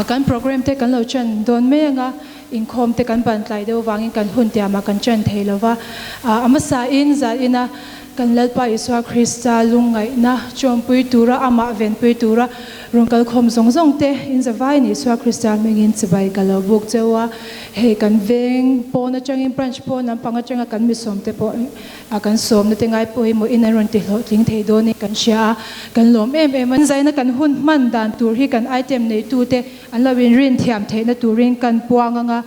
Kan program te kan lo chan dawn mai anga inkhawm te kan ban tlai deuh vangin kan hun tiamah kan chan thei lova. A hmasa in zan ina kan Lalpa Isua Krista lungngaihna chawmpui tura amah venpui tura rawn kalkhawm zawng zawng te in zavaiin Isua Krista hmingin chibai ka lo buk cheu a. Hei kan veng pawn atangin branch pawn lampang atanga kan misawm te pawh A kan sawmna te ngai pawimawh in an rawn ti hlawhtling thei dawn in kan hria a, kan lawm em em a. Zaina kan hun hman dan tur hi kan item neitu te an lo in rin thiam theihna turin kan puang ang a.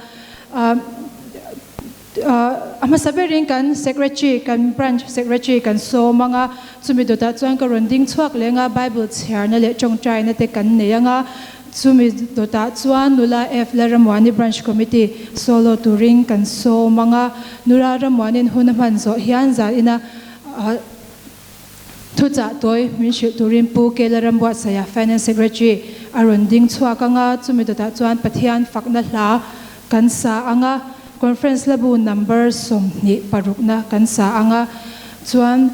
A hmasa berin kan secretary, kan branch secretary kan sawm ang a, chumi dawtah chuan ka rawn ding chhuak leng a, Bible chhiarna leh tawngtaina te kan nei ang a. Chumi dawtah chuan Nula F. Lalramuani Branch Committee solo turin kan sawm ang a, Nula Ramuanin hun a hman zawh hian zan ina thuchah tawi min hrilh turin Pu K. Lalrambuatsaia Finance Secretary a rawn ding chhuak ang a, chumi dawtah chuan Pathian fakna hla kan sa ang a, Conference hlabu number 26na kan sa ang a, chuan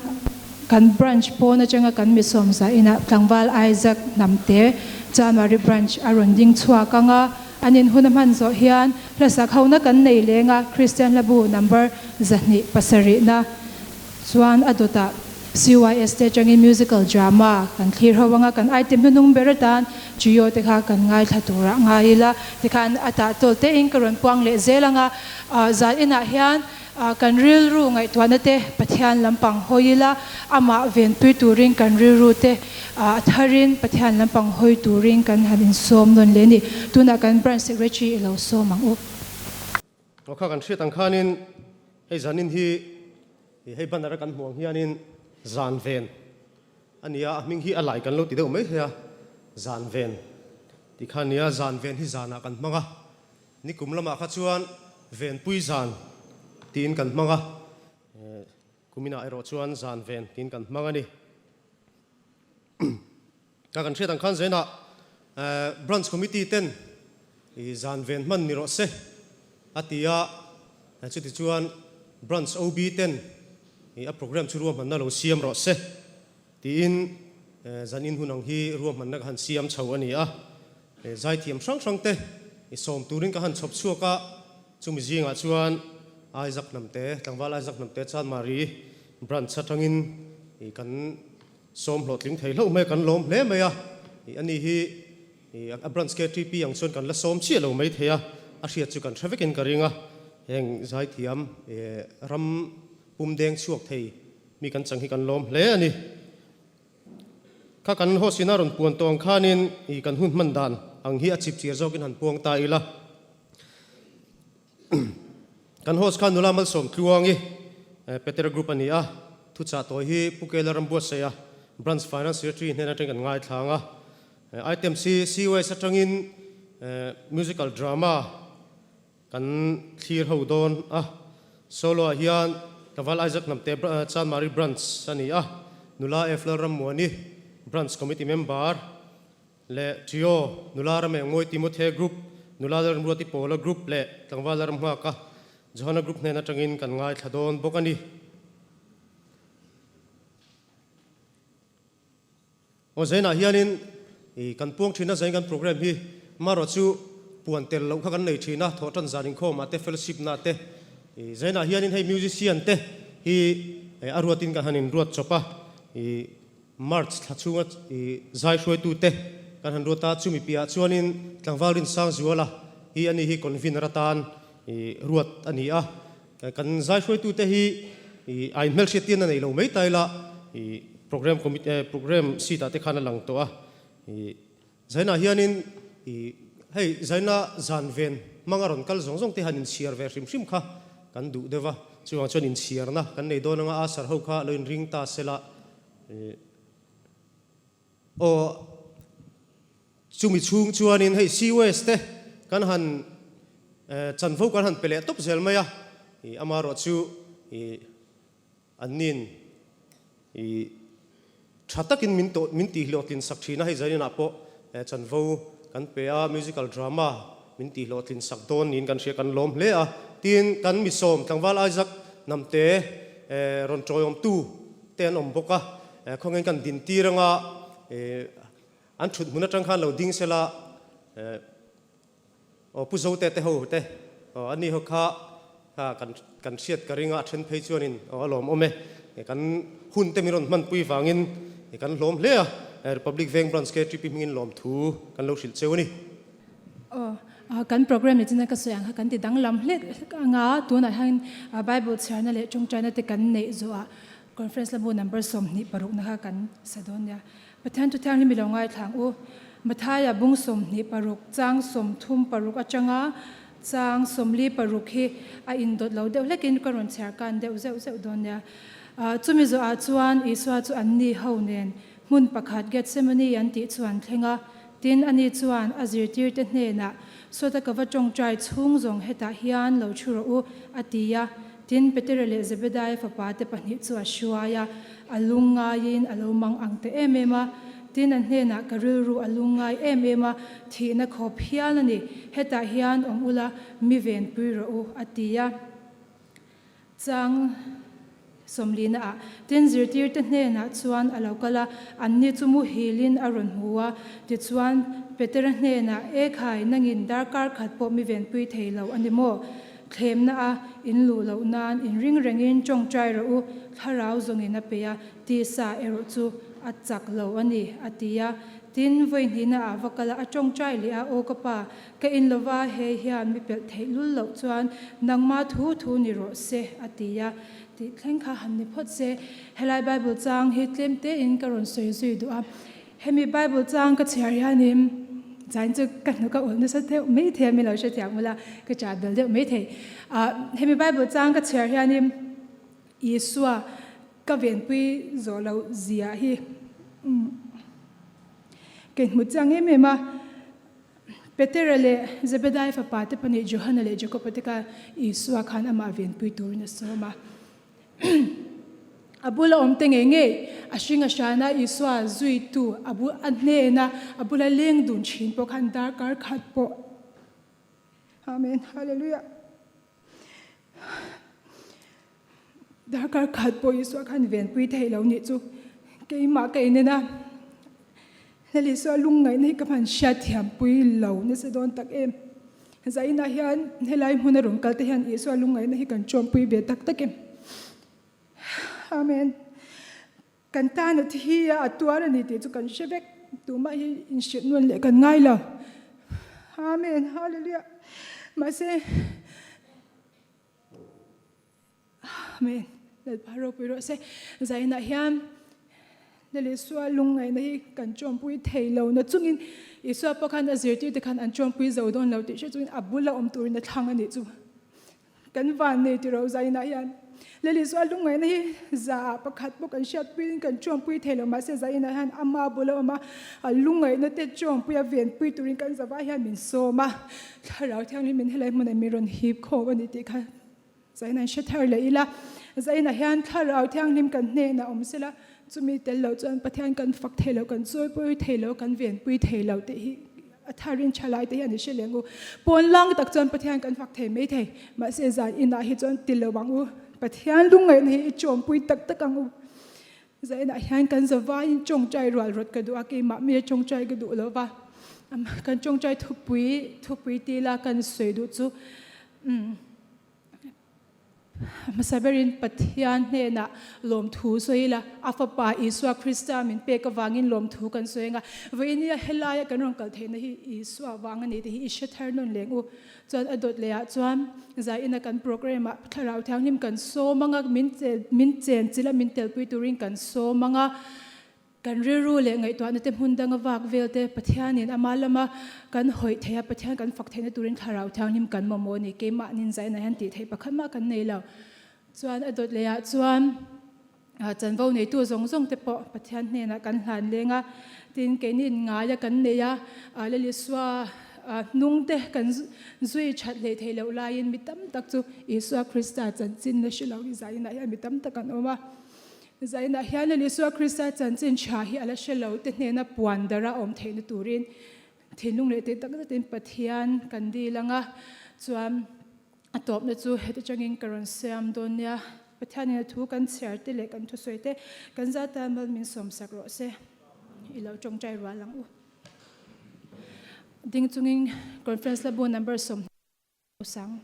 Kan branch pawn atanga kan mi sawmza inah tlangval Isaac Hnamte, Chanmari branch a rawn ding chhuak ang a, an in hun a hman zawh hian hlasak hona kan nei leng a, Kristian hlabu number 207 na chuan a dawtah CYS te atangin musical drama kan thlir ho ang a, kan item hnuhnung ber atan trio te kha kan ngaithla turah ngai ila tikhan a tahtawl tein ka rawn puang leh zel ang a, zan inah hian Kan rilru ngaihtuahna te Pathian lampang hawi ila, amah venpui turin kan rilru te a tharin Pathian lampang hawi turin kan han insawm nawn leh a ni. Tunah kan Branch Secretary i lo sawm ang u. Aw kha kan hriat ang khanin hei zanin hi hei banner a kan hmuh ang hianin zan ven a nia, a hming hi a lai kan lo ti deuh mai thei a, zan ven tih kha a nia, zan ven hi zanah kan hmang a. Nikum lamah kha chuan Venpui zan tiin kan hmang a, kuminah erawh chuan zan ven tiin kan hmang a ni. Ka kan hriat ang khan zenah Branch Committee ten zan ven hman ni rawh se a ti a, chuti chuan Branch OB ten a program chu ruahmanna lo siam rawh se tiin zan in hun ang hi ruahmanna ka han siam chho a ni a. Zaithiam hrang hrang te i sawm turin ka han chhawp chhuak a, chumi zingah chuan Isaac Hnamte, tlangval Isaac Hnamte Chanmari branch atangin i kan sawm hlawhtling thei hlauh mai a, kan lawm hle mai a, i ani hi i a branch KTP ang chuan kan la sawm chiah lo mai thei a, a hriat chu kan hre vekin ka ring a, heng zaithiam ram pum deng chhuak thei mi kan chang hi kan lawm hle a ni. Kha kan host ina rawn puan tawh ang khanin i kan hun hman dan ang hi a chip chir zawkin han puang ta ila. Kan host kha nula Malsawm Tluangi Peter Group a ni a, thuchah tawi hi Pu Kela Rambuatsaia Branch Finance Secretary hnen atangin kan ngaithlang a. Items hi CYS atangin Musical Drama Kan thlir ho dawn a, solo ah hian Tlangval Isaac Hnamte Chanmari Branch a ni a, Nula F Lalrammuani Branch Committee Member leh Trio Nula Ramengmawi Timothe Group, Nula Lalramruati Pawla Group leh Tlangval Lalramnghaka Johana Group hnen atangin kan ngaithla dawn bawk a ni. Aw zainah hianin i kan puang thin a, zain kan program hi marawh chu puan tel loh kha kan nei thin a, thawhtan zan inkhawmah te fellowship na te i zainah hianin hei musician te hi a ruatin kan han inruat chawp a, i March thla chhunga i zai hruaitu te kan han ruat a, chumi piahah chuanin tlangval Rinsangzuala hi ani hi convener atan i ruat a ni a, Kan zai hruaitute hi a inhmelhriat tirna nei lo mai ta ila program committee program sheet ah te khan a lang tawh a. Zainah hianin hei zaina zan ven hmanga rawn kal zawng zawng te han inchhiar ve hrim hrim kha kan duh deuh va. Chuvang chuan inchhiarna kan nei dawn anga Asar ho kha lo inring ta sela. Aw chumi chhung chuanin hei COS te kan han chanvo kan han pe leh tawp zel mai a, ih amaherawh chu ih an nin ih tha takin min tawh min tihhlawhtlin sak thin a, hei zaninah pawh chanvo kan pe a, musical drama min tihhlawhtlin sak dawn niin kan hria kan lawm hle a, tin kan misawm tlangval Isaac Namte rawn tawiawmtu te an awm bawk a, khawngin kan din tir anga an thut hmun atang khan lo ding sela. Aw Pu Zote te ho te aw ani ho kha kan kan hriat ka ring a, a then phei chuanin aw a lawmawm e. Kan hun te min rawn hmanpui vangin kan hlawm hle a, Republic Veng Branch KTP hmingin lawmthu kan lo hrilh cheu a ni. Aw kan program ni china ka sawi ang kha kan ti danglam hlek anga tunah hian Bible chhiarna leh tawngtaina te kan neih zawhah Conference lamu number 26 na kha kan sa dawn nia. Pathian thu thianghlim i lo ngaithla ang u. Mathaia bung 26 chang 36 atanga chang 46 hi a indawt lo deuh hlekin ka rawn chhiar kan deuh zeuh zeuh dawn nia. Chumi zawhah chuan Isua chu anni ho nen hmun pakhat Gethsemane an tih chu an thleng a. Tin, ani chuan a zirtirte hnenah, Sawta ka va tawngtai chhung zawng hetah hian lo thu rawh u, a ti a. Tin, Petera leh Zebedaia fapate pahnih chu a hruai a, a lungngaiin a lo mang ang ta em em a. Tin, a hnenah, Ka rilru a lungngai em em a, thihna khawp hial a ni. Hetah hian awm ula, mi venpui rawh u, a ti a. Chang sawmlina ah tin zirtirte hnenah chuan a lo kal a, anni chu muhilin a rawn hmu a. Tichuan, Petera hnenah, E khai, nangin darkar khat pawh mi venpui thei lo a ni maw? Thlemna a in luh loh nan in ring rengin tawngtai rawh u, thlarau zawngin a pe a, tisa erawh chu a chak lo a ni, a ti a. Tin, vawi hnihna ah va kal a, a tawngtai leh a, Aw ka pa, Ka in lova hei hian mi pelh theih lul loh chuan nangma thu thu ni rawh se, a ti a. Tih thleng kha han ni phawt se. Helai Bible chang hi tlem tein ka rawn sawi zui duh a. Hemi Bible chang ka chhiar hianin zain chu ka hnuk a ulh nasa deuh mai thei a, min lo hrethiam ula ka chah bel deuh mai thei. Hemi Bible chang ka chhiar hianin Isua ka venpui zawh loh zia hi ka inhmu chiang em em a. Petera leh Zebedai fapa te pahnih Johana leh Jakoba te kha Isua khan amah venpui turin a sawm a. A bula awm te ngei ngei a hring a hrana Isua zuitu a bu a hnena a bula leng dun thin pawh khan darkar khat pawh Amen Hallelujah Darkar khat pawh Isua khan venpui theih lo nih chu keimah ka inen a, Lal Isua lungngaihna hi ka hman hriatthiam pui lo nasa dawn tak em. Zainah hian helai hmuna rawn kal te hian Isua lungngaihna hi kan chawmpui ve tak tak em. Amen. Kan tan a thi a, a tuar a ni tih chu kan hre vek. Tumah hi inhrilh nawn leh kan ngai lo. Amen. Hallelujah. Mahse Amen. Lalpa ropui rawh se. Zainah hian Lal Isua lungngaihna hi kan chawmpui thei lo na chungin Isua pawh khan a zirtirte khan an chawmpui zo dawn lo tih hre chungin a bula awm turin a thlang a nih chu. Kan van nei tiro Zainah hian Lal Isua lungngaihna hi za ah pakhat pawh kan hriatpuiin kan chawmpui thei lo mahse Zainah hian ama bula awm a, a lungngaihna te chawmpui a venpui turin kan zavah hian min sawm a. Thlarau Thianghlim in helai hmunah min rawn hip khawm a ni tih kha Zain an hre thar leh ila. Zainah hian Thlarau Thianghlim kan hnenah awm sela, chumi tel loh chuan Pathian kan fak thei lo, kan chawipui thei lo, kan venpui thei lo tih hi a tharin tha lai te hian i hre leng u. Pawn lang tak chuan Pathian kan fak thei mai thei, mahse zan inah hi chuan ti lo ang u. Pathian lungngaihna hi i chawmpui tak tak ang u. Zainah hian kan zavaiin tawngtai rual rawt ka duh a, keimah mi a tawngtai ka duh lo va. Kan tawngtai thupui, thupui tila kan sawi duh chu Hmasa berin Pathian hnenah lawmthu sawi ila, a Fapa Isua Krista min pek avangin lawmthu kan sawi anga, vawinia helaia kan rawn kal theihna hi Isua vang a ni tih hi i hre thar nawn leng u. Chuan a dawt lehah chuan zaina kan program ah Thlarau Thianghlim kan sawm anga, min min chen chilh a min telpui turin kan sawm anga, Kan rilru leh ngaihtuahna te hmun danga vak vel te Pathianin ama lama kan hawih theih a, Pathian kan fak theihna turin Thlarau Thianghlim kan mamawh a ni. Keimahnin zaina hian tih theih pakhat mah kan nei lo. Chuan a dawt lehah chuan chanvo neitu zawng zawng te pawh Pathian hnenah kan hlan leng a, tin keini ngaia kan nei a, Lal Isua hnung te kan zui that hlei theih loh laiin mi tam tak chu Isua Krista chanchin la hre lo hi zainah hian mi tam tak an awm a. Zainah hian Lal Isua Krista chanchin tha hi a la hre lo te hnena puan dara awm theihna turin thinlung leh tih tak zetin Pathian kan dil ang a, chuan a tawpna chu heti changin ka rawn siam dawn nia. Pathianin a thu kan chhiar te leh kan thusawi te kan zata mal min sawmsak rawh se. I lo tawngtai rual ang u. Ding chungin Conference Hlabu number 20 sang.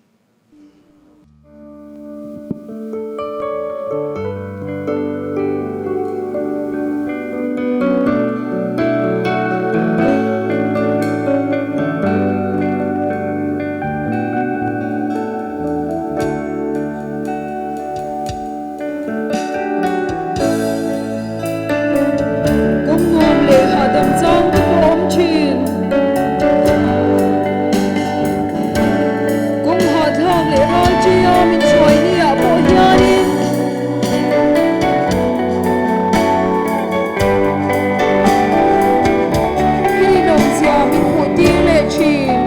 Kawng nuam leh hahdam chang te pawh awm thin. Kawng hahthlak leh ral ṭia min hruai ni ah pawh hianin i rinawmzia min hmuh tir leh thin.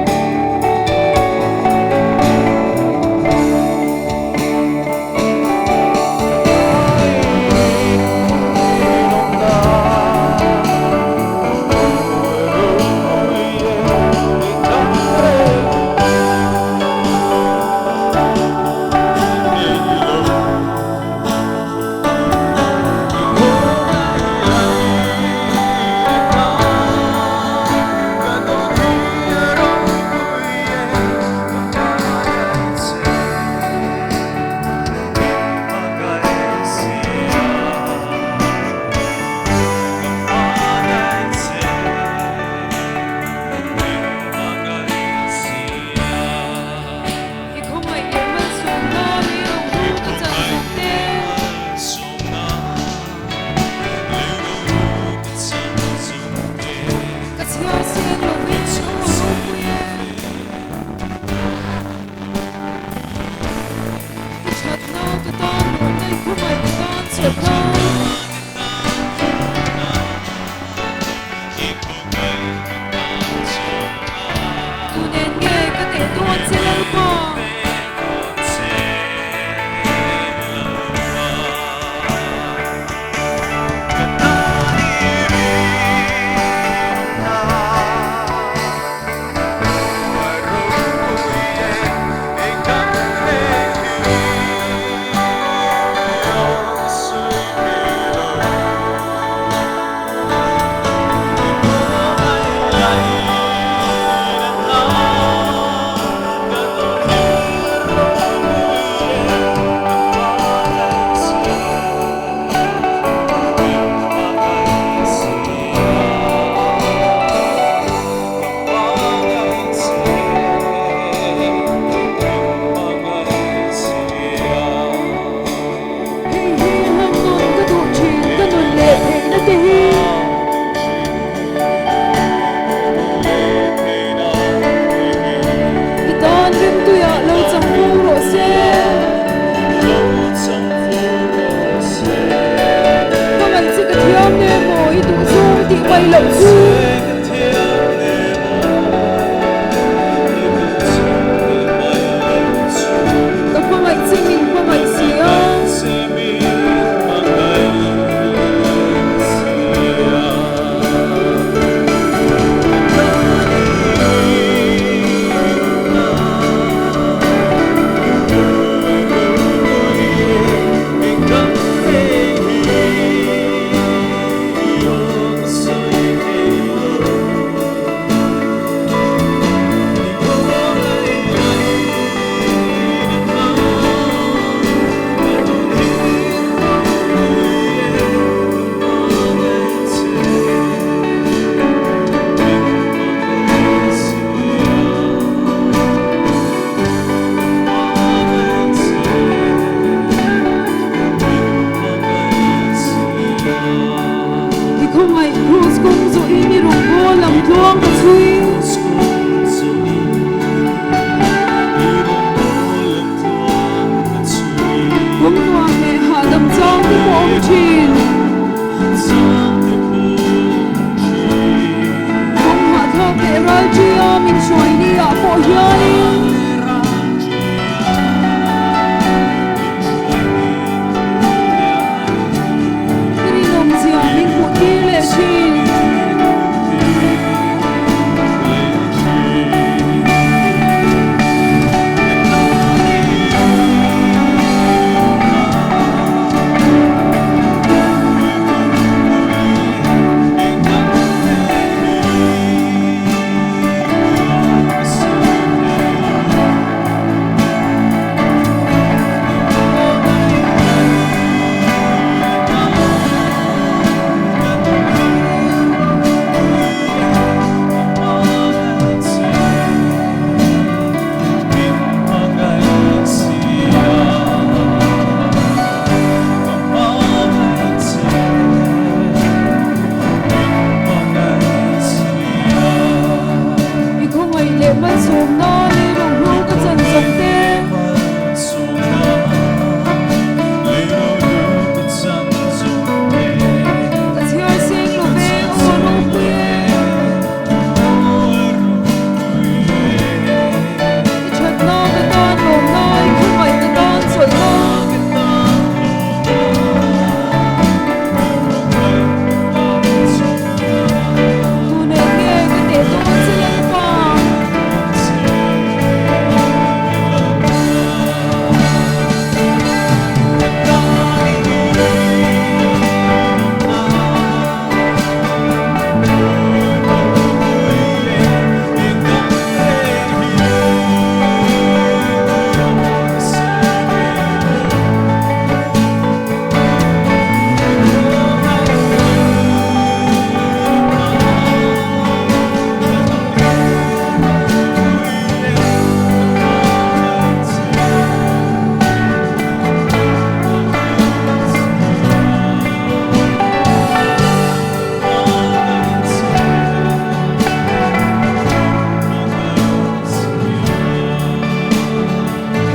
I khawngaih leh malsawmna lei rohlu ka chan zawk te. Ka chhiar sen lovin ka aw ropui e. I thatna ka tan lawmna i khawngaih ka tan chawp lai. Tu nen nge ka teh dawn che Lalpa? Hei hi han nun ka duh thin ka nun leh theihna te hi. I tan rimtuiah lo chang fo rawh se. Ka ngaih che ka thiam nge maw i duh zawng tih mai loh chu. Ka hmangaih che min hmangaih si a. malsawmna lei rohlu ka chan zawng te. Ka chhiar seng lo ve aw a ropui e. I thatna ka tan lawmna i khawngaih ka tan chawlhna. Tunah nge ka teh dawn che Lalpa?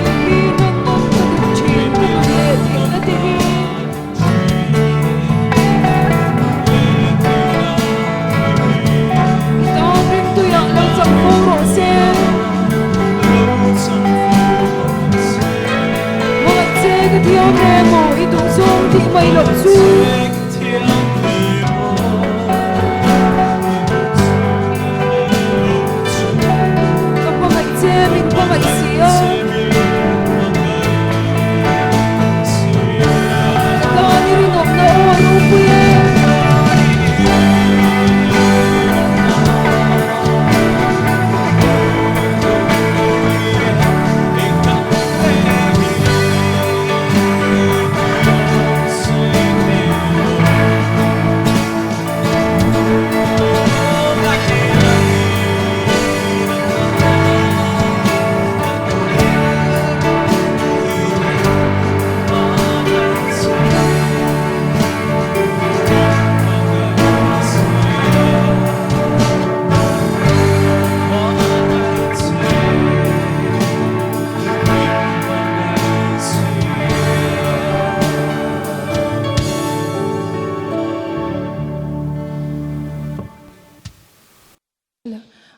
Hei hi hman nawn ka duh thin ka nun leh theihna te hi. I tan rimtuiah lo chang fo rawh se. Hmangaih che ka thiam reng aw i duh zawng tih mai loh chu. Ka hmangaih che min hmangaih si a. Ka tan i rinawmna aw a ropui e.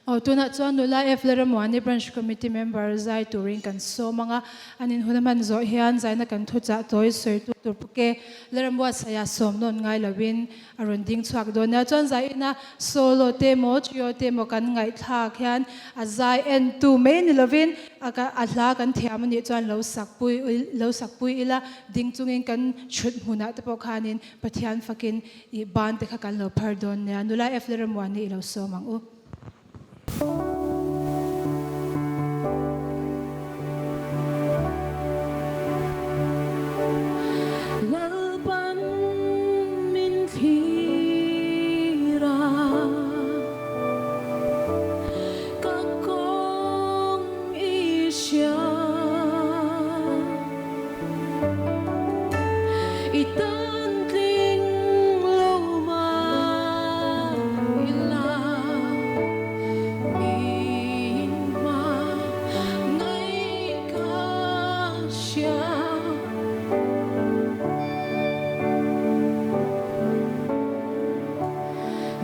Aw, tunah chuan Nula F Laramuani Branch Committee member zai turin kan sawm ang a, an inhun a hman zawh hian zaina kan thuchah tawi sawitu tur Puke Laramuasaia sawm nawn ngai lovin a rawn ding chhuak dawn nia. Chuan zai ina solo te emaw trio te emaw kan ngaihthlak hian a zai entu mai ni lovin a a hla kan thiam a nih chuan lo sakpui lo sakpui ila ding chungin kan thut hmunah te pawh khanin Pathian fakin i ban te kha kan lo phar dawn nia. Nula F Leramuani i lo sawm ang u. Lalpan min thlir a, ka kawng i hria. I tan tling lo mah ila. Min hma ngaih ka hria.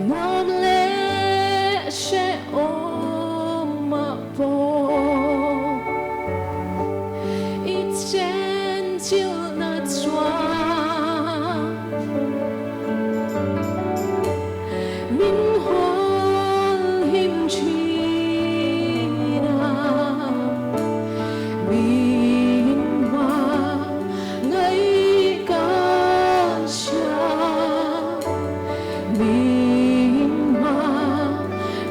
Nuam leh hrehawm ah pawh i chen chilhna chuan Min hual him thin a, min hma ngaih ka hria, min hma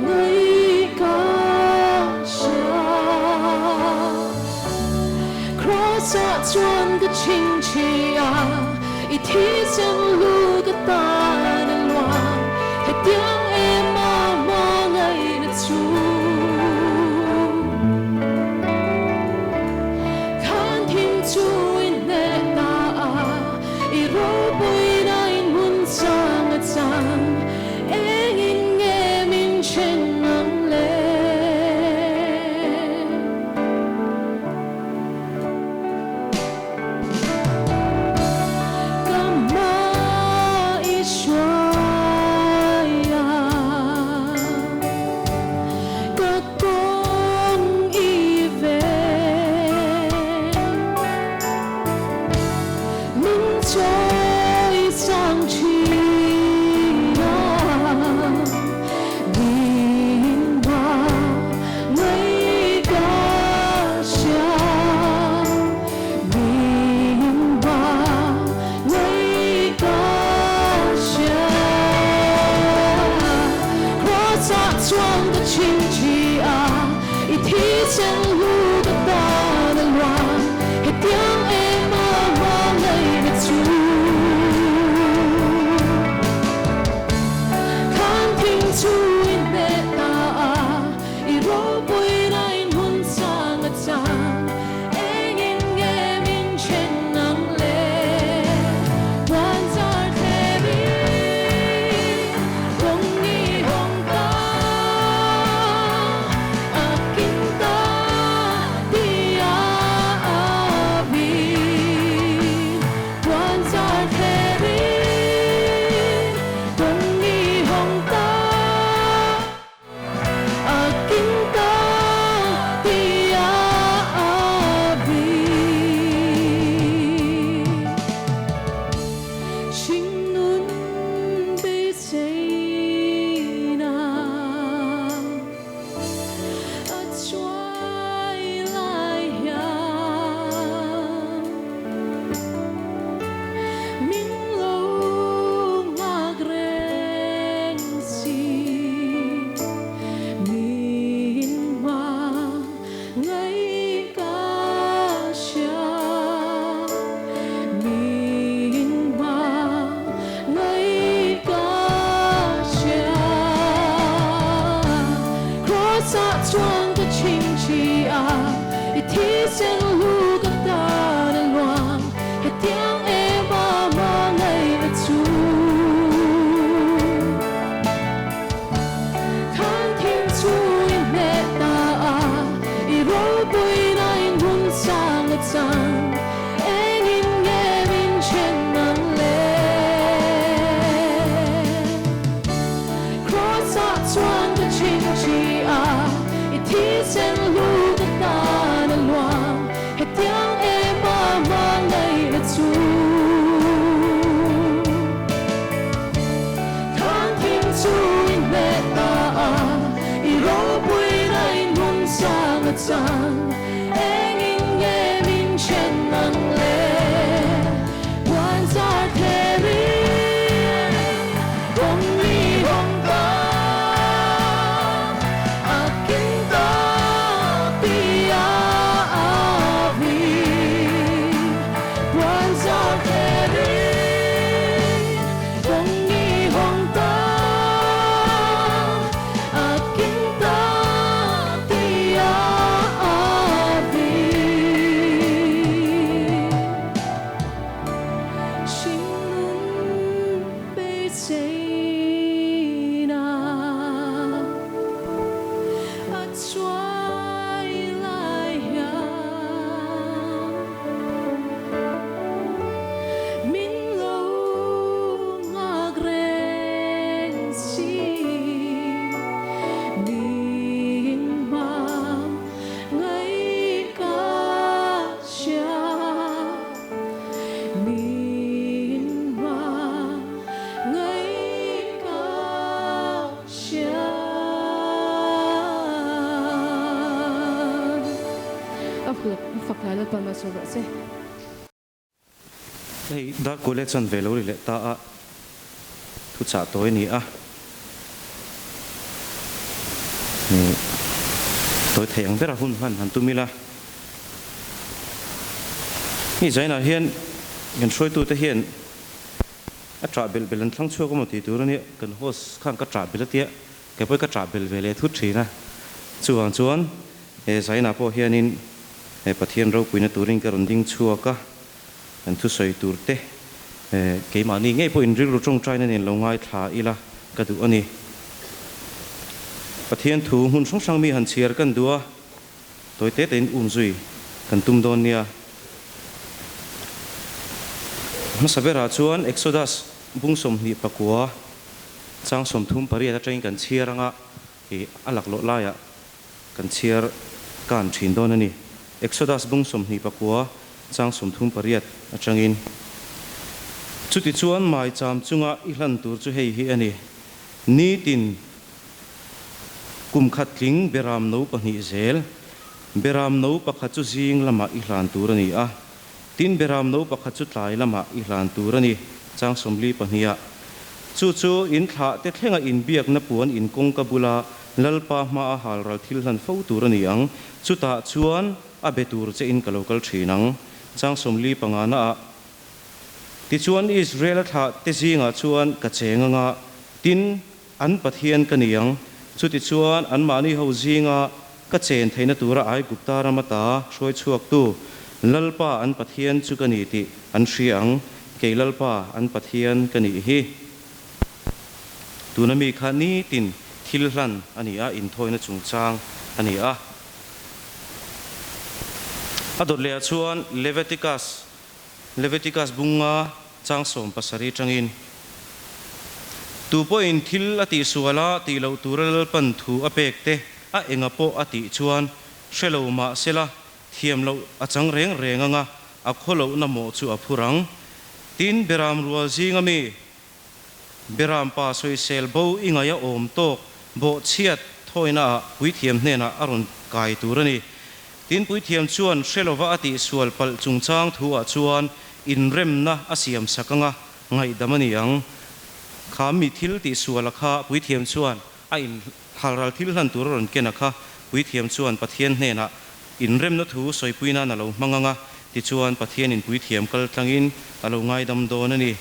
ngaih ka hria. Kraws-ah chuan ka chingchi a, i thisen lu ka tan a luang, hetiang em a hmangaihna chu. Khan thim chu i hneh ta a, i ropuina in hmun chang a chang, engin nge min then ang le? sen hlu ka tan a luang Hetiang em a hmangaihna chu Khan thim chu i hneh ta a I ropuina in hun sang a chang Engin nge min then ang le Kraws ah chuan ka chingchi a I thisen hlu ka tan a luang Hetiang em a hmangaihna chu Khan thim chu i hneh ta a I ropuina in hun sang a chang Engin nge min then ang le Puan zar therin Kawng i hawng ta A kin ta ti a a vi Puan zar therin Kawng i hawng ta A kin ta ti a a vi Hringnun beiseina a chuai lai hian min lo nghak reng si Min hma ngaih ka hria Min hma ngaih ka hria. A fak lai Lalpa malsawm rawh se. Hei Darkule chuan ve lo ri leh ta a, thuchah tawi a ni a. Tawi thei ang bera hun hman han tum ila. Hei Zainah hian kan hruaitute hian a ṭah belh belh an thlang chhuak emaw tih tur a nia, kan host khan ka ṭah belh a tia, kei pawh ka ṭah belh ve leh thut ṭhin a. Chuvang chuan he Zainah pawh hianin he Pathian ropuina turin ka rawn ding chhuak a, Kan thusawi tur te keimahni ngei pawhin rilru tawngtaina nen lo ngaithla ila ka duh a ni. Pathian thu hmun hrang hrang mi han chhiar kan duh a, tawi te tein um zui kan tum dawn nia. Hmasa berah chuan Exodus bung 29 chang 38 atangin kan chhiar anga i a laklawh laiah Kan chhiar kan thin dawn a ni. Exodus bung 29 chang 38 atangin, Chutichuan maicham chunga i hlan tur chu hei hi a ni, Nitin kum khat tling beram no pahnih zel, beram no pakhat chu zing lamah i hlan tur a ni a, tin beram no pakhat chu tlai lamah i hlan tur a ni, chang 42. Chu chu in thlah te thlenga inbiakna puan in kawngka bula Lalpa hmaa halral thil hlan fo tur a ni ang, chutah chuan a be tur che in ka lo kal thin ang. Chang 45 na ah Tichuan Israel a thlah te zingah chuan ka cheng anga, tin, an Pathian ka ni ang, chutichuan anmahni ho zinga ka chen theihna tura Aigupta ram ata hruai chhuaktu Lalpa an Pathian chu ka ni tih an hria ang, kei Lalpa an Pathian ka nih hi. Tuna mi kha nitin thil hlan a ni a, inthawina chungchang a ni a. A dawt lehah chuan Leviticus, Leviticus bunga chang 17 tangin, Tu pawhin thil a tihsual a, tih loh tura Lalpan thu a pek te a enga pawh a tih chuan hre lo mah sela, thiam loh a chang reng reng anga a khawlohna mawh chu a phur ang. Tin, Beram rual zinga mi Beram pa sawisel bo i ngaih a awm tawk bawhchhiat thawina ah puithiam hnenah a rawn kai tur a ni. Tin puithiam chuan hre lova a tihsual palh chungchang thu ah chuan inremna a siam sak anga ngaihdam a ni ang. Kha mi thil tihsual a kha puithiam chuan a in halral thil hlan tur a rawn ken a kha puithiam chuan Pathian hnenah inremna thu sawipui nan a lo hmang anga tichuan Pathianin puithiam kal tlangin a lo ngaidam dawn a ni.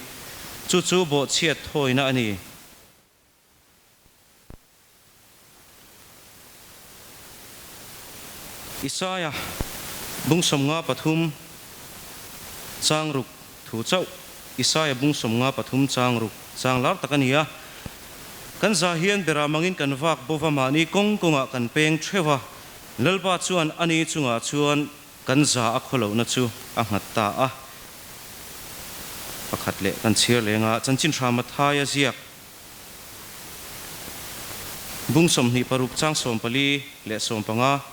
Chu chu bawhchhiat thawina a ni. Isaia. Bung 53 chang ruk thu chauh, Isaia bung 53 chang ruk chang lar tak a ni a. Kan za hian beram angin kan vak bova mahni kawng kawngah kan peng theuh a, Lalpa chuan ani chungah chuan kan za a khawlohna chu a nghat ta a. Pakhat leh kan chhiar leng a, chanchin hrama thai a ziak. Bung 26 chang 14 leh 15.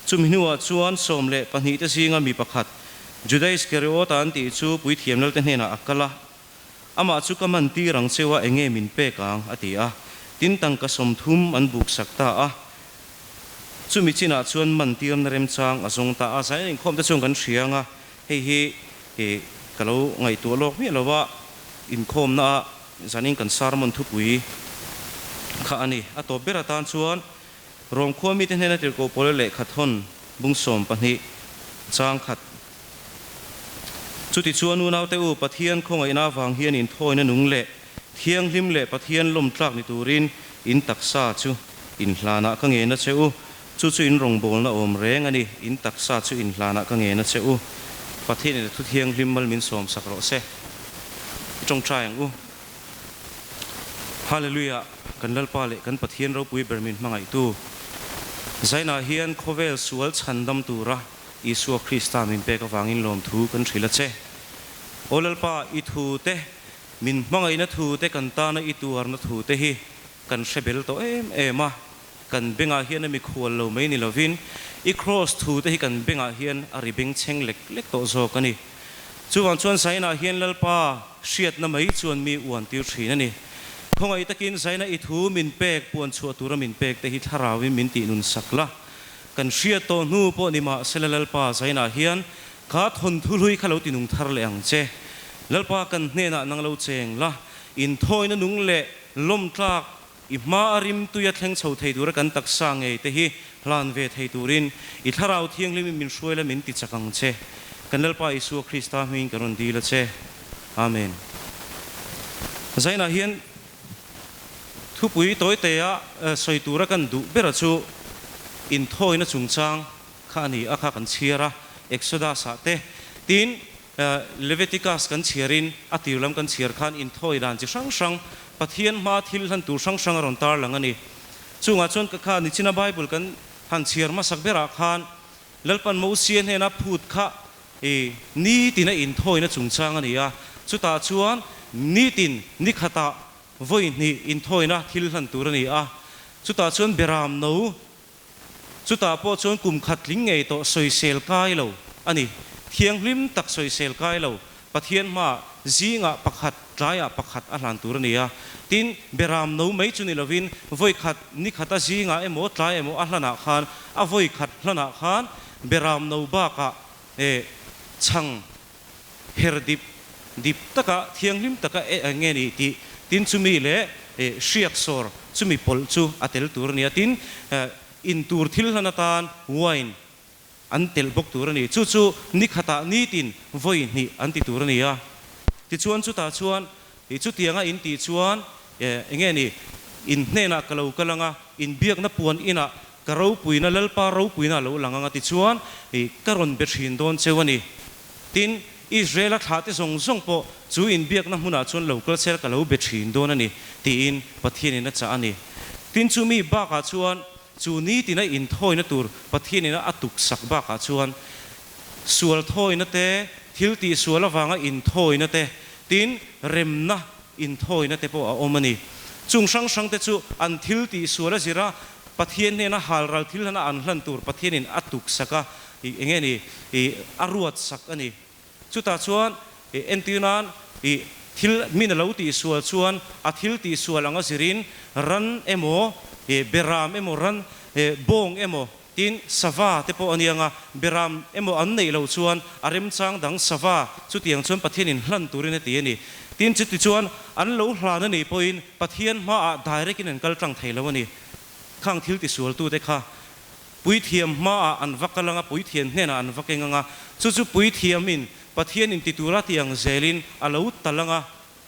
Chumi hnuah chuan 12 te zinga mi pakhat, Juda Iskariota an tih chu puithiam lalte hnenah a kal a. Amah chu ka man tir ang cheu a, enge min pek ang? a ti a. Tin, tangka 30 an buk sak ta a. Chumi chinah chuan man tirna remchang a zawng ta a. Zaina inkhawm te chuan kan hria ang a, hei hi ka lo ngaihtuah lawk miah lo a, inkhawmna ah Zanin kan sermon thupui kha a ni. A tawp ber atan chuan Rom khua mite hnena tirhkoh Paula lehkha thawn bung 12 chang khat. Chutichuan unaute u, Pathian khawngaihna avang hian inthawina nung leh thianghlim leh Pathian lawmtlak ni turin in taksa chu inhlanah ka ngen a che u. Chu chu in rawngbawlna awm reng a ni, in taksa chu in hlanah ka ngen a che u. Pathianin a thu thianghlim mal min sawmsak rawh se. I tawngtai ang u. Hallelujah! Kan Lalpa leh kan Pathian ropui ber min hmangaihtu. Zainah hian khawvel sual chhandam tura Isua Krista min pek avangin lawmthu kan hrilh a che. Aw Lalpa, i thu te, min hmangaihna thu te, kan tana i tuarna thu te hi kan hre bel tawh em em a. Kan bengah hian a mikhual lo mai ni lovin i kraws thu te hi kan bengah hian a ri beng chheng lek lek tawh zawk a ni. Chuvang chuan Zaina hian Lalpa hriatna mai chuan mi uan tir thin a ni. Khawngaih takin Zaina i thu min pek puan chhuah tura min pek te hi thlarauin min tih nun sak la. Kan hriat tawh hnu pawh ni mahsela Lalpa Zaina hian kha thawnthu hlui kha lo ti nung thar leh ang che. Lalpa kan hnenah nang lo cheng la, inthawina nung leh lawmtlak I hma a rim tui a thleng chho thei tura kan taksa ngei te hi hlan ve thei turin i Thlarau Thianghlimin min hruai la min ti chak ang che. Kan Lalpa Isua Krista hmingin ka rawn dil a che. Amen. Zainah hian thupui tawitea sawi tura kan duh bera chu inthawina chungchang kha a ni a kha kan chhiar a, Exodus-ah te tin Leviticus kan chhiarin a tir lam kan chhiar khan inthawi dan chi hrang hrang, Pathian hmaa thil hlan tur hrang hrang a rawn tar lang a ni. Chungah chuan ka kha nichina Bible kan han chhiar hmasak berah khan Lalpan Mosia hnena phut kha i nitina inthawina chungchang a ni a, chutah chuan nitin nikhatah vawi hnih inthawina thil hlan tur a ni a, chutah chuan beram no Chutah pawh chuan kum khat tling ngei tawh sawisel kai lo a ni. Thianghlim tak sawisel kai lo, Pathian hmaah zingah pakhat, tlaiah pakhat a hlan tur a ni a. Tin, beram no mai chu ni lovin vawi khat, ni khata zingah emaw tlai emaw a hlanah khan, a vawi khat hlanah khan beram no bakah eh chhang her dip dip taka thianghlim taka e eng nge ni tih tin chumi leh hriak sawr chumi pawlh chu a tel tur a ni a, tin in tur thil hlan atan wine an telh bawk tur a ni. Chu chu ni khatah nitin vawi hnih an ti tur a ni a. Tichuan chutah chuan chutianga in tih chuan eng nge ni in hnenah ka lo kal anga inbiakna puan inah Ka ropuina, Lalpa ropuina a lo lang ang a ti chuan ka rawn be thin dawn cheu a ni. Tin, Israela thlahte zawng zawng pawh chu inbiakna hmunah chuan lo kal sel ka lo be thin dawn a ni, tiin Pathianin a chah a ni. Tin, chu mi bakah chuan chu nitina inthawina tur Pathianin a tuksak bakah chuan sual thawina te, thil tihsual avanga inthawina te, tin, remna inthawina te pawh a awm a ni. Chung hrang hrang te chu an thil tihsual a zir a, Pathian hnena halral thil hlana an hlan tur Pathianin a tuksak a, ih eng nge ni, ih a ruatsak a ni. Chutah chuan ih entir nan ih thil min a lo tihsual chuan a thil tihsual anga zirin ran emaw, ih beram emaw, ran ih bawng emaw, Tin, sava te pawh a nia nga, beram emaw an neih loh chuan a remchang dang sava chutiang chuan Pathianin hlan turin a ti a ni. Tin, chuti chuan an lo hlan a nih pawhin Pathian hmaah direct in an kal tlang thei lo a ni. Khang thil tisualtute kha puithiam hmaah an va kal anga, puithiam hnenah an va keng anga, chu chu puithiamin Pathianin ti tura ti ang zelin a lo tal anga,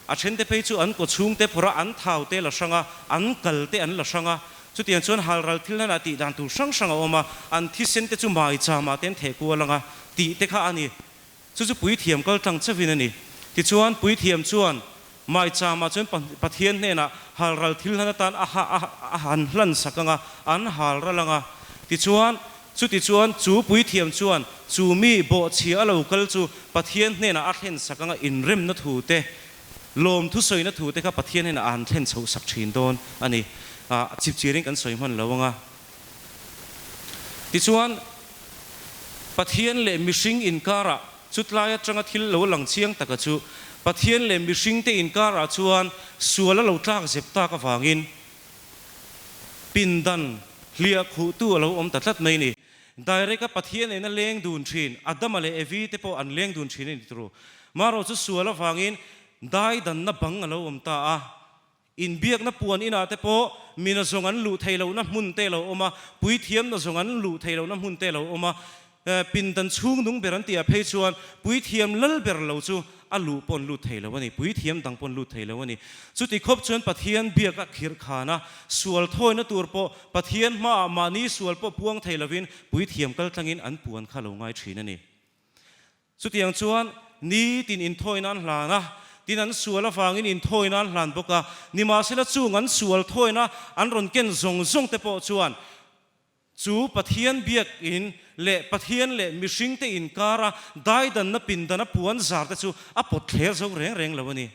A thente phei chu an kawchhungte phawrh a, an thau te la hrang a, an kal te an la hrang a. Chutiang chuan halral thil hlanah tih dan tur hrang hrang a awm a, an thisen te chu maicham ah te an theh kual ang a, tih te kha a ni. Chu chu puithiam kal tlang chauhin a ni. Tichuan, puithiam chuan maicham ah chuan Pathian hnenah halral thil hlan atan a a han hlan sak ang a, an halral ang a. Tichuan, chutichuan chu puithiam chuan chu mi bawhchhia a lo kal chu Pathian hnenah a thlen sak ang a, inremna thu te, Lawmthu sawina thu te kha Pathian hian a an thlen chhoh sak thin dawn a ni. A chipchirin kan sawi hman lo ang a. Tichuan, Pathian leh mihring inkarah chutlai atanga thil lo lang chiang taka chu Pathian leh mihringte inkarah chuan sual a lo tlak zep tak avangin pindan hliah khuhtu a lo awm ta tlat mai a ni. Direct a Pathian nen a leng dun thin, Adama leh Evi te pawh an leng dun thin a ni turu. Marawh chu sual avangin dai danna bang a lo awm ta a. Inbiakna puan inah te pawh mina zawng an luh theih lohna hmun te a lo awm a, puithiamna zawng an luh theih lohna hmun te a lo awm a. Pindan chhung nung ber an tih ah phei chuan puithiam lal ber lo chu a luh pawh an lut thei lo a ni, puithiam dang pawh an lut thei lo a ni. Chuti khawp chuan Pathian biak a khirh khan a, sual thawina tur pawh Pathian hmaah mahni sual pawh puang thei lovin puithiam kal tlangin an puan kha lo ngai thin a ni. Chutiang chuan nitin inthawina an hlan a, tin an sual avangin inthawina an hlan bawk a, nimahsela chung an sual thawina an rawn ken zawng zawng te pawh chuan Chu Pathian biakin leh Pathian leh mihringte inkara daidanna pindana puan zarte chu a pawt thler zo reng reng lo a ni.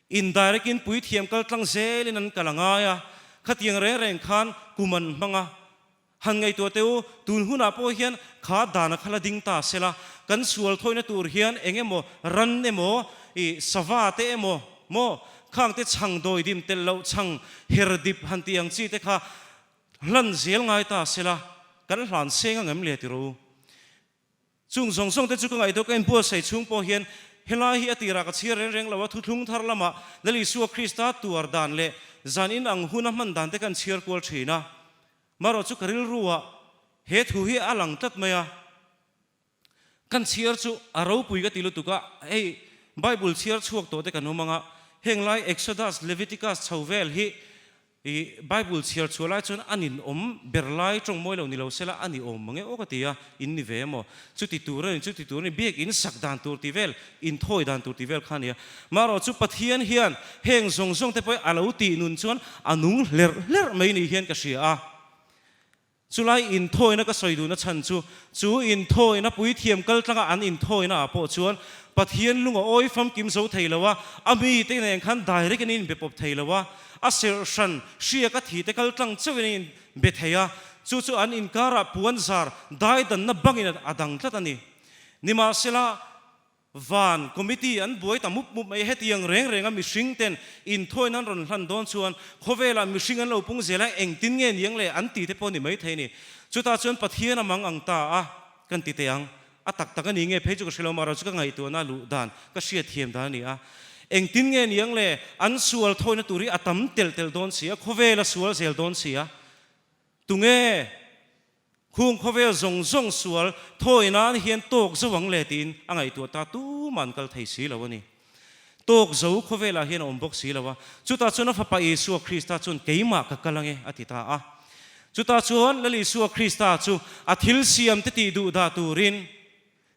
Indirect-in puithiam kal tlang zelin an kal a ngai a, khatiang reng reng khan kum an hmang a. Han ngaihtuah teh u, tun hunah pawh hian kha dana kha la ding ta sela, kan sual thawihna tur hian eng emaw ran emaw, ih sava te emaw maw, khangte chhang dawidim telh loh chhang her dip han tih ang chi te kha Hlan zel ngai ta sela, kan hlan seng ang em le ti rawh u. Chung zawng zawng te chu ka ngaihtuah ka inbuatsaih chhung pawh hian helai hi a tirah ka chhiar reng reng lo a, thuthlung thar lamah Lal Isua Krista tuar dan leh zan in ang hun a hman dan te kan chhiar kual thin a. Marawh chu ka rilru ah he thu hi a lang tlat mai a. Kan chhiar chu a ropui ka ti lutuk a, hei Bible chhiar chhuak tawh te kan awm ang a, heng lai Exodus, Leviticus chho vel hi i Bible chhiar chhuah lai chuan a nin awm ber lai tawng mawi lo ni lo sela a ni awm mang e aw ka ti a, in ni ve emaw chuti tur a ni chuti tur a ni biak in sak dan tur tih vel inthawi dan tur tih vel kha a ni a. Marawh chu Pathian hian heng zawng zawng te pawh hi a lo tih nun chuan a nung hlerh hlerh mai ni hian ka hria a. Chulai inthawina ka sawi duhna chhan chu, chu inthawina puithiam kaltlanga an inthawina ah pawh chuan Pathian lung a awi famkim zo thei lo a, a mite nen khan direct in an inbe pawp thei lo a, a serh hran hriak a thite kaltlang chauhin an inbe thei a, chu chu an inkarah puanzar daidanna bangin a dang tlat a ni. Nimahsela, Van committee an buai ta mup mup mai. Hetiang reng renga mihring ten inthawina an rawn hlan dawn chuan khawvelah mihring an lo pung zel a, engtin nge niang le an ti te pawh ni mai thei a ni. Chutah chuan Pathian a mang ang ta a kan ti teh ang. A tak tak a ni nge phei chu ka hre lo, mahro chu ka ngaihtuahna luh dan ka hriatthiam dan a ni a. Engtin nge niang le an sual thawina tur hi a tam telh telh dawn si a, khawvel a sual zel dawn si a. Tunge? Khung khawvel zawng zawng sual thawi nan hian tawk zo ang le tiin a ngaihtuah ta tumah an kal thei si lo a ni. Tawk zo khawvelah hian a awm bawk si lo a, chutah chuan a fapa Isua Krista chuan keimah ka kal ange a ti ta a. Chutah chuan Lal Isua Krista chu a thil siam te tih duh dah turin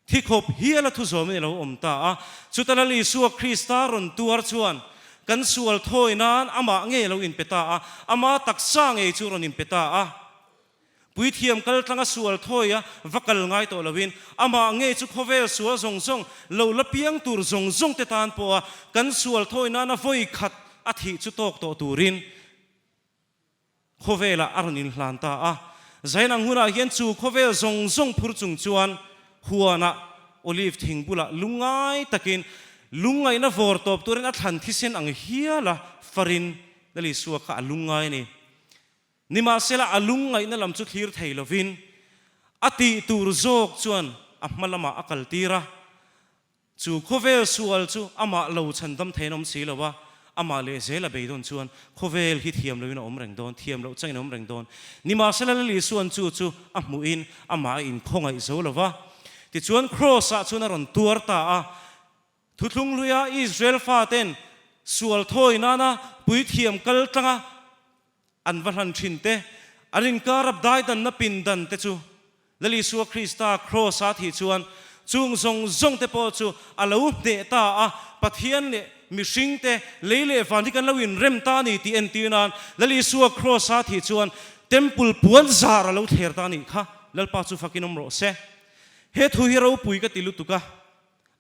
thi khawp hial a thu zawmin a lo awm ta a. Chuta Lal Isua Krista rawn tuar chuan kan sual thawi nan amah ngei a lo inpe ta a, ama taksa ngei chu rawn inpe ta a. Puithiam kal tlanga sual thawi a va kal ngai tawh loin amah ngei chu khawvel sual zawng zawng lo la piang tur zawng zawng te tan pawha kan sual thawi nana vawi khat a thih chu tawk tawh turin khawvelah a rawn inhlan ta a. Zainang hunah hian chu khawvel zawng zawng phur chung chuan huanah olive thing bulah lungngai takin lungngaihna vawr tawp turin a thlan thisen ang hiala farin Lal Isua kha a lungngai a ni. Nimahsela a lungngaihna lam chu thlir thei lovin a tih tur zawk chuan a hma lamah a kaltir a, chu khawvel sual chu amah lo chhandam theiin a awm si lo a, amah leh zel a beidawn chuan khawvel hi thiam loin a awm reng dawn, thiam loh changin a awm reng dawn. Nimahsela Lal Isua'n chu chu a hmuhin amah a inkhawngaih zo lo va, tichuan Kraws-ah chuan a rawn tuar ta a, Thuthlung hluia Israel faten sual thawi nana puithiam kal tlanga. An va hlan thin te, an inkar a daidanna pindan te chu Lal Isua Krista Kraws-a thih chuan chung zawng zawng te pawh chu a lo hneh ta a, Pathian leh mihring te, lei leh van hi kan lo inrem ta a ni tih entir nan Lal Isua Kraws-a thih chuan Temple puan zar a lo thler ta a nih kha. Lalpa chu fakin awm rawh se. He thu hi ropui ka ti lutuk a,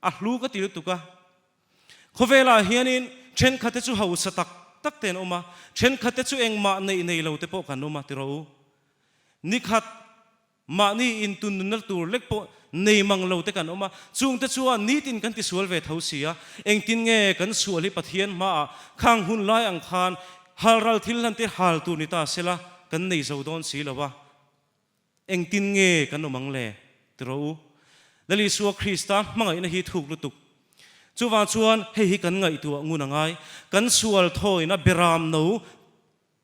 a hlu ka ti lutuk a. Khawvelah hianin thenkhatte chu hausa tak tak te an awm a, thenkhatte chu engmah neih nei lo te pawh kan awm a ti rawh u. Nikhat mahni intun nunna tur lek pawh nei mang lo te kan awm a, chungte chuan nitin kan tisual ve tho si a, engtin nge kan sual hi Pathian hmaah khang hun lai ang khan halral thil hlan te hal tur ni ta sela kan nei zo dawn si lo a. Engtin nge kan awm ang le? Ti rawh u. Lal Isua Krista hmangaihna hi thuk lutuk. Chuvang chuan hei hi kan ngaihtuah ngun a ngai. Kan sual thawina beram no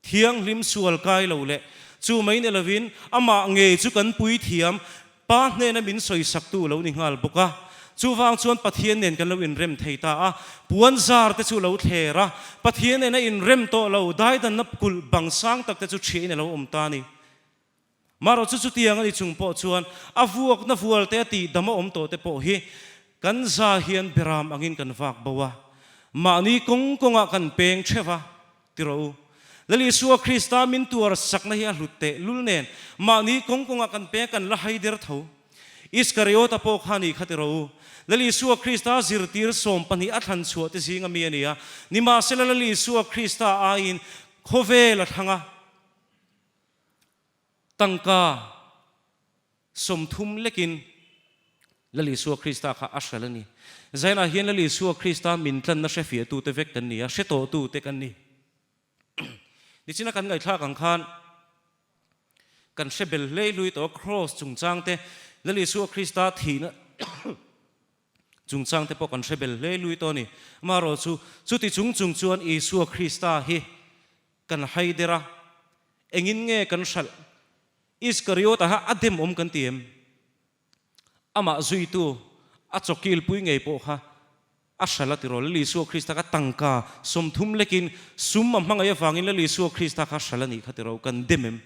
thianghlim sual kai lo leh chu mai ni lovin amah ngei chu kan puithiam Pa hnena min sawisaktu lo ni nghal bawk a. Chuvang chuan Pathian nen kan lo inrem thei ta a, puan zar te chu lo thler a, Pathian nena inrem tawh lo daidanna kulh bang sang tak te chu ṭhiahin a lo awm ta a ni. Marawh chu chutiang a ni chung pawh chuan a vuakna vual te a tih dam a awm tawh te pawh hi kan za hian beram angin kan vak bo a, mahni kawng kawngah kan peng theuh a, ti rawh u. Lal Isua Krista min tuar sakna hi a hlut teh lul nen mahni kawng kawngah kan peng kan la hai der tho. Iskariota pawh kha ni kha ti rawh u. Lal Isua Krista zirtir 12 a thlan chhuah te zinga mi a ni a, nimahsela Lal Isua Krista aiin khawvel a thlang a, Tangka 30 lekin Lal Isua Krista kha a hral a ni. Zainah hian Lal Isua Krista min tlanna hre fiahtute vek kan ni a, hre tawhtute kan ni. Nichina kan ngaihthlak ang khan kan hre bel hlei hlui tawh a, Kraws chungchangte Lal Isua Krista thihna chungchangte pawh kan hre bel hlei hlui tawh a ni. Amaherawhchu chuti chung chung chuan Isua Krista hi Kan hai der a, engin nge kan hralh? Iskariota kha a dem awm kan ti em? Amah zuitu, a chawkilpui ngei pawh kha a hralh a ti rawh. Lal Isua Krista kha tangka 30 lekin sum a hmangaih avangin Lal Isua Krista kha hralh a nih kha ti rawh. Kan dem em?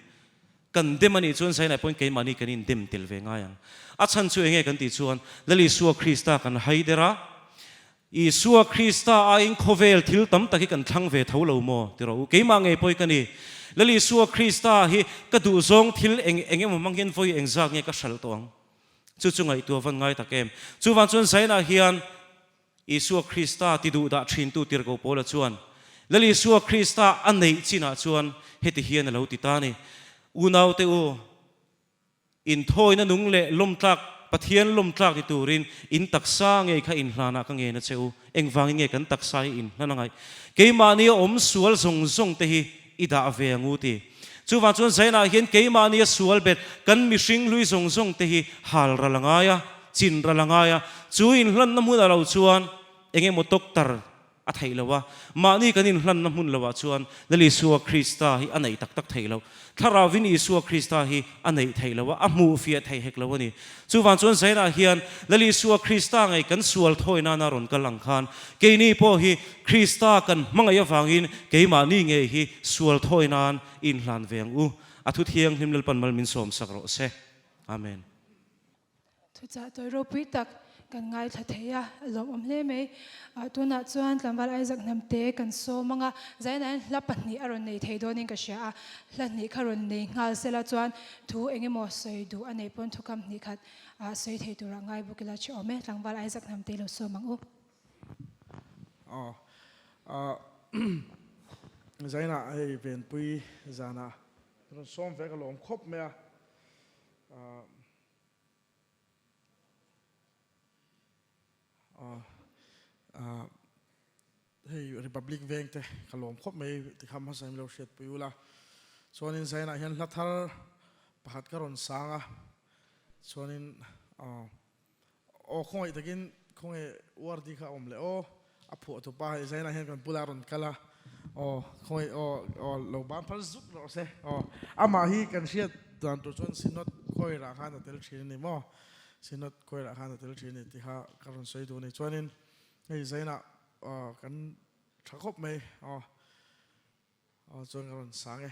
Kan dem a nih chuan Zainai pawhin keimahni kan indem tel ve ngai ang. A chhan chu enge kan tih chuan Lal Isua Krista kan hai der a, Isua Krista aiin khawvel thil tam tak hi kan thlang ve tho lo maw? Ti rawh u. Keimah ngei pawh hi ka ni. Lal Isua Krista hi ka duhzawng thil eng eng emaw hmang hian vawi engzak nge ka hralh tawh ang? Chu chu ngaihtuah van ngai tak em? Chuvang chuan Zainah hian Isua Krista ti duh dah thintu tirhkoh Paula chuan Lal Isua Krista a neih chinah chuan heti hian a lo ti ta a ni, Unaute u, Inthawina nung leh lawmtlak, Pathian lawmtlak ni turin in taksa ngei kha inhlanah ka ngen a che u. Engvangin nge kan taksa hi inhlan a ngaih? Keimahni a awm sual zawng zawng te hi i dah ve ang u ti. Chuvang chuan Zainah hian keimahni a sual bet kan mihring hlui zawng zawng te hi hal ral a ngai a, chin ral a ngai a. Chu inhlanna hmunah lo chuan eng emaw doctor A theih lo a, mahni kan inhlanna hmun loah chuan Lal Isua Krista hi a neih tak tak theih loh. Thlarauvin Isua Krista hi a neih theih lo a, a hmuh fiah theih hek lo a ni. Chuvang chuan Zainah hian Lal Isua Krista ngei kan sual thawi nana rawn kal ang khan keini pawh hi Krista kan hmangaih avangin keimahni ngei hi sual thawi nan inhlan ve ang u. A thu thianghlim Lalpan mal min sawmsak rawh se. Amen. Thuchah tawi ropui tak kan ngaithla thei a, a lawmawm hle mai. Tunah chuan tlangval Isaac Hnamte kan sawm ang a, Zainain hla pahnih a rawn nei thei dawnin ka hria a, hla hnih kha rawn nei nghal sela chuan thu eng emaw sawi duh a neih pawn thukam hnih khat sawi thei turah ngai bawk ila che awm e, tlangval Isaac Hnamte lo sawm ang u. Aw Zainah hei Venpui zanah rawn sawm ve ka lawm khawp mai a. Hei Republic veng te ka lawm khawp mai tikha hmasa in lo hriat pui ula. Chuanin Zainah hian hla thar pakhat ka rawn sang a. Chuanin aw khawngaih takin khawnge URD kha a awm leh aw a phuah tu pa hei Zainah hian kan bula rawn kal a. Aw khawngaih aw aw lo ban phal zuk rawh se aw amah hi kan hriat dan tur chuan Synod Choir-ah khan a tel thin a ni maw Synod Choir-ah khan a tel thin a ni tih kha ka rawn sawi duh a ni chuanin hei Zainah aw kan tha khawp mai aw aw chuan ka rawn sang e.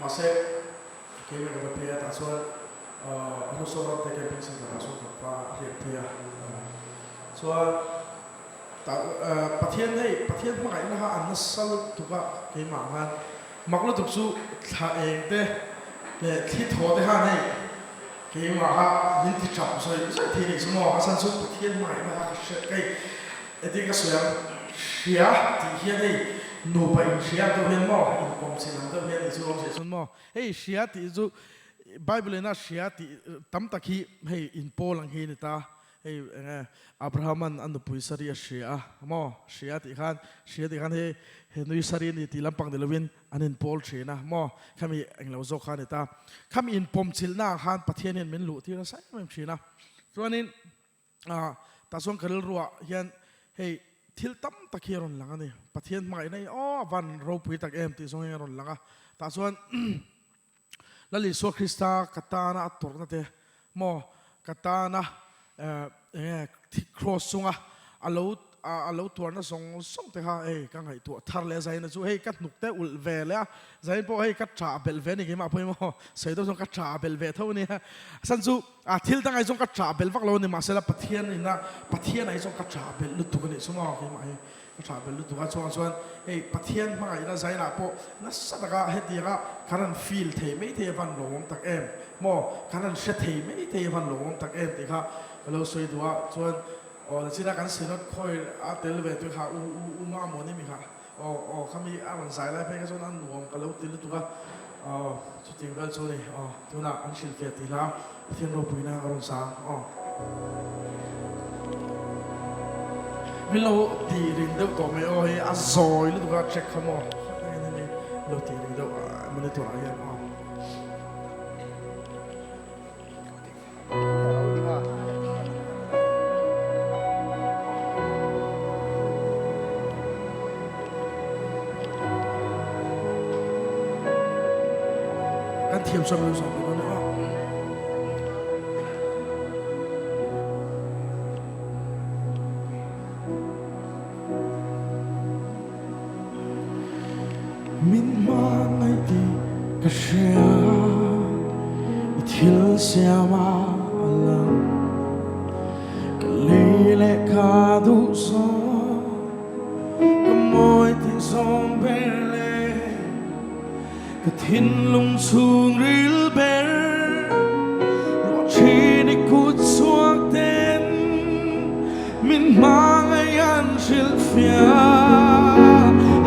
Mahse keimah ka va phei a tah chuan Hlusawm ram te camping center ah chuan ka va riak phei a. Chuan tah Pathian hei Pathian hmangaihna kha an nasa lutuk a keimah ang khan mak lutuk chu thla eng te leh thli thaw te khan hei keimah kha min ti tap zawih zawih thei nih chu maw a chhan chu Pathian hmangaihna kha ka hriat ka Engtin ka sawi ang? Hria tih hian hei nupa inhria ang deuh hian maw inpawm chin ang deuh hian nih chu awm zeh chuan maw hei hria tih chu Bible ina hria tih tam tak hi hei inpawl ang hi a ni ta hei eng nge Abrahaman a nupui Sari a hria a maw hria tih khan hria tih khan hei he nui Sari a ni tih lampang ni lovin an inpawl thin a maw khami englo zawk kha a ni ta khami inpawm chilhna ah khan Pathian hian min luh tir nasa em em thin a chuanin Ah, tah chuan ka rilruah hian hei thil tam tak hi a rawn lang a ni. Pathian hmangaihna hi aw a van ropui tak em tih zawng hian a rawn lang a. Tah chuan Lal Isua Krista ka tana a tawrhna te maw, ka tana eh eng nge cross chunga a lo a lo tuarna zawng zawng te kha hei ka ngaihtuah thar leh a zaina chu hei ka hnuk te ulh ve leh a zain pawh hei ka ṭah belh ve a ni keimah pawh hi maw sawi deuh chuan ka ṭah belh ve tho a nia a chhan chu a thil dang ai chuan ka ṭah belh vak lo a ni mahsela Pathian ina Pathian ai chuan ka ṭah belh lutuk a nih chu maw keimah hi ka ṭah belh lutuk a chuang chuan hei Pathian hmangaihna zainah pawh nasa taka hetianga kan han feel thei mai thei a van lawmawm tak em maw kan han hre thei mai thei a van lawmawm tak em tih kha ka lo sawi duh a chuan Aw nichina kan synod khawi a tel ve tui kha u u u Mamawni mi kha aw aw khami a rawn zai lai phei kha chuan a nuam ka lo ti lutuk a aw chuting vel chu ni aw tunah an hrilhfiah tih hla Pathian ropuina a rawn sang aw. Min lo tih ring deuh tawh mai aw hei a zawi lutuk a track kha maw hemi lo tih ring deuh monitor ah hian aw. Kan thiam sam lo sam ko ne aw. Min hmangaih tih ka hria, i thil siam a lang. Ka lei leh ka duh zawng, ka mawi tih zawng ber leh ka thinlung chhungril ber. Ruah thin i kut chhuak ten min hmangaih an hrilhfiah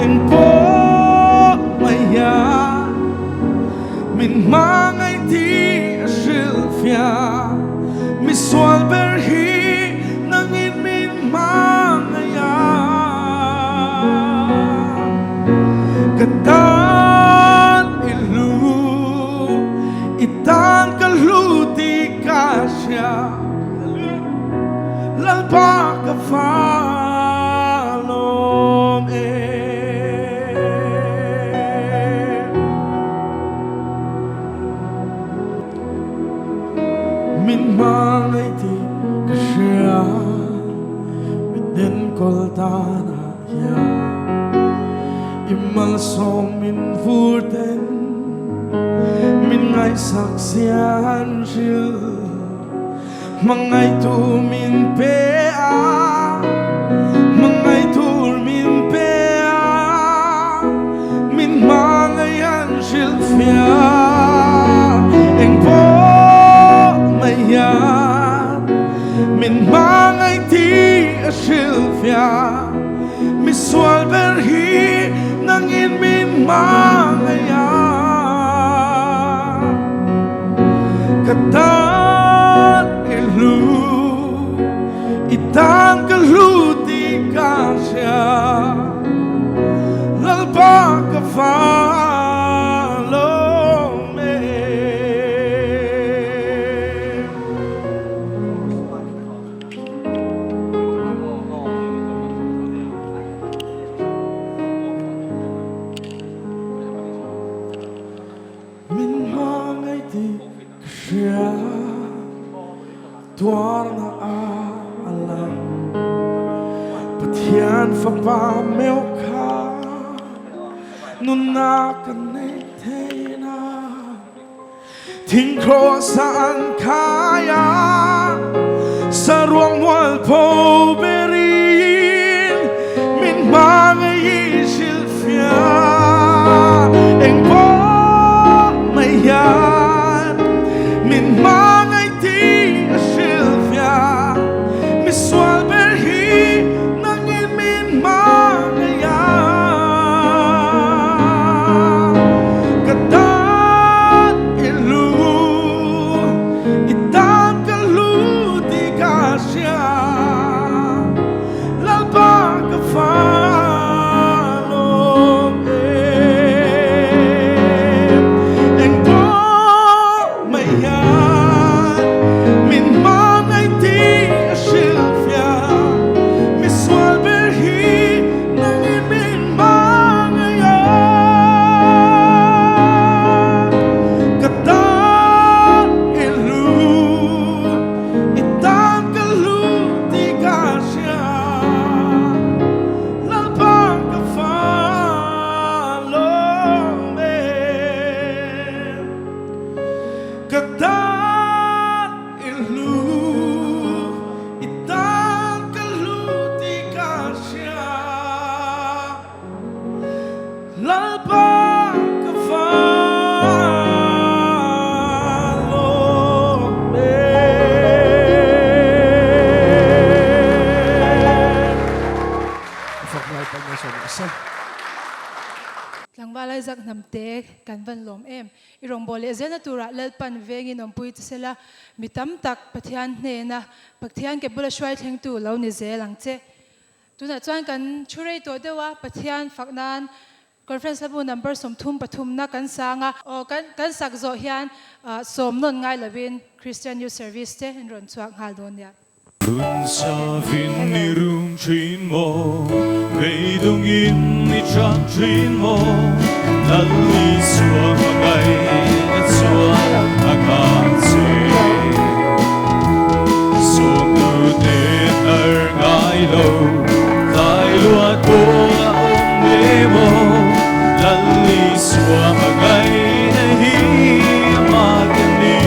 eng pawh mai hian min hmangaih tih a hrilhfiah misual ber hi nangin min hmangaih a ka tan i hlu i tan ka hlu tih ka hria. Lalpa ka falawm e. Min hmangaih tih ka hria, min enkawl danah hian i malsawm min vur ten min ngaihsak zian hril. Hmangaih tur min pe a, hmangaih tur min pe a, min hmangaih an hrilhfiah eng pawh mai hian min hmangaih tih a hrilhfiah misual ber hi nangin min hmangaih a. Ka tan i hlu, i tan ka hlu tih ka hria. Lalpa ka falawm e. Min hmangaih tih ka hria, tuarna a a lang. Pathian fapa meuh kha nunna ka neih theih na. Thing cross ah an khai a, saruang mualpho berin min hmangaih i hrilhfiah. Engpawh mai hian min hmangaih tih a hrilhfiah. Misual ber hi nangin min hmangaih a, ka tan i hlu, i tan ka hlu tih ka hria, Lalpa ka falawm em, engpawh mai hian min hmangaih tih a hrilhfiah, misual ber hi nangin min hmangaih a, ka tan i hlu, i tan ka hlu tih ka hria, Lalpa ka falawm em, ka tan i hlu, i tan ka hlu tih ka hria, Lalpa ka falawm em. Fak Lalpa Malsawm rawh se. Tlangval Isaac Hnamte kan van lawm em. I rawngbâwl leh zelna turah Lalpan vengin awmpui che sela, mi tam tak Pathian hnena Pathian ke bula hruai thlengtu lo ni zel ang che. Tunah chuan kan thu rei tawh deuh a, Pathian fak nan Conference hlabu number 33 na kan sang a. Aw kan kan sak zawh hian sawm nawn ngai lovin Christian Youth Service te in rawn chhuak nghal dawn nia. Nun savin i rum thin maw, beidawngin i chak thin maw, Lal Isua hmangaihna chuan a kang che. Sawmtute tar ngai lo, tlai luat pawh a awm ve maw, Lal Isua hmangaihna hi a mak a ni.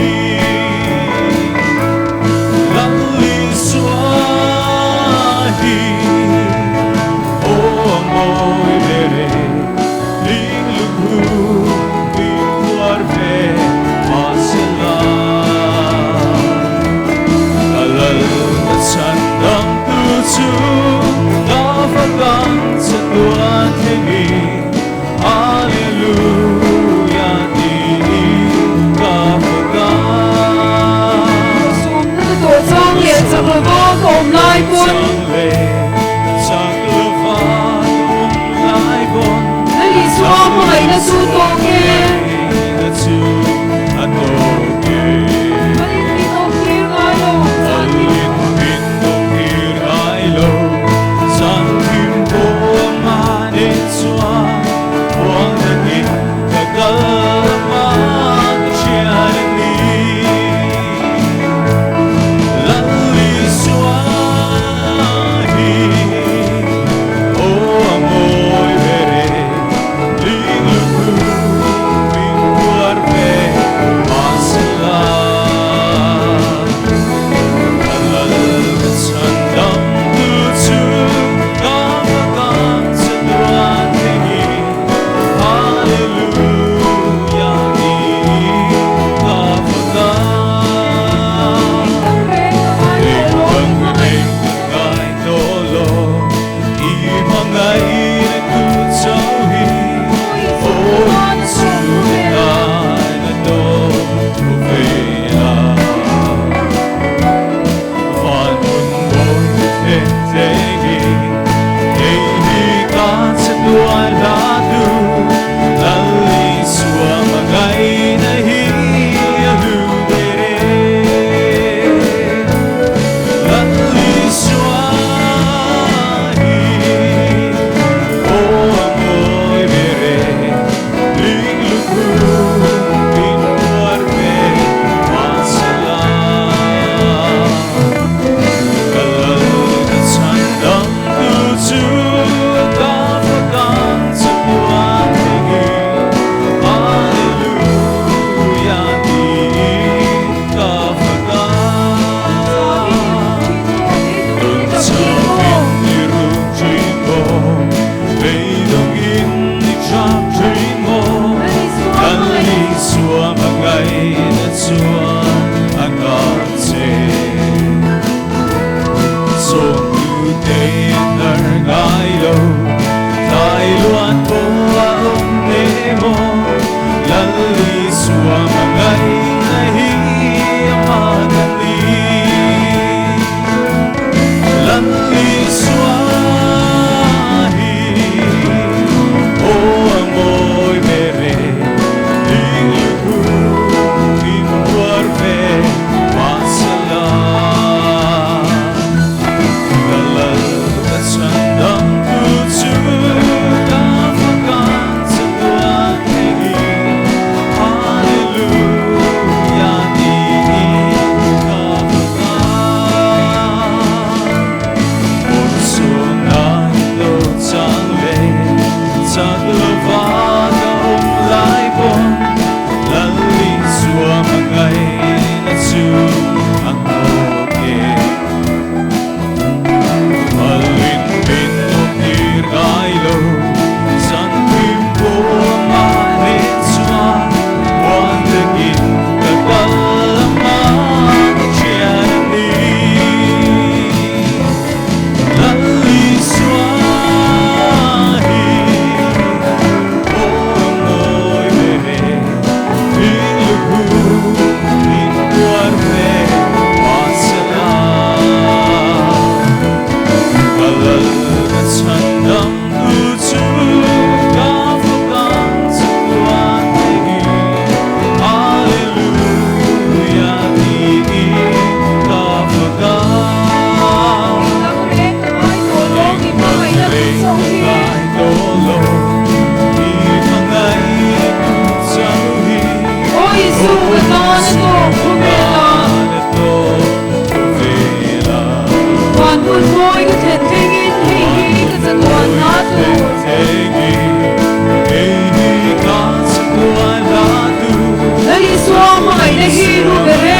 Lal Isua hmangaihna hi lu ber e.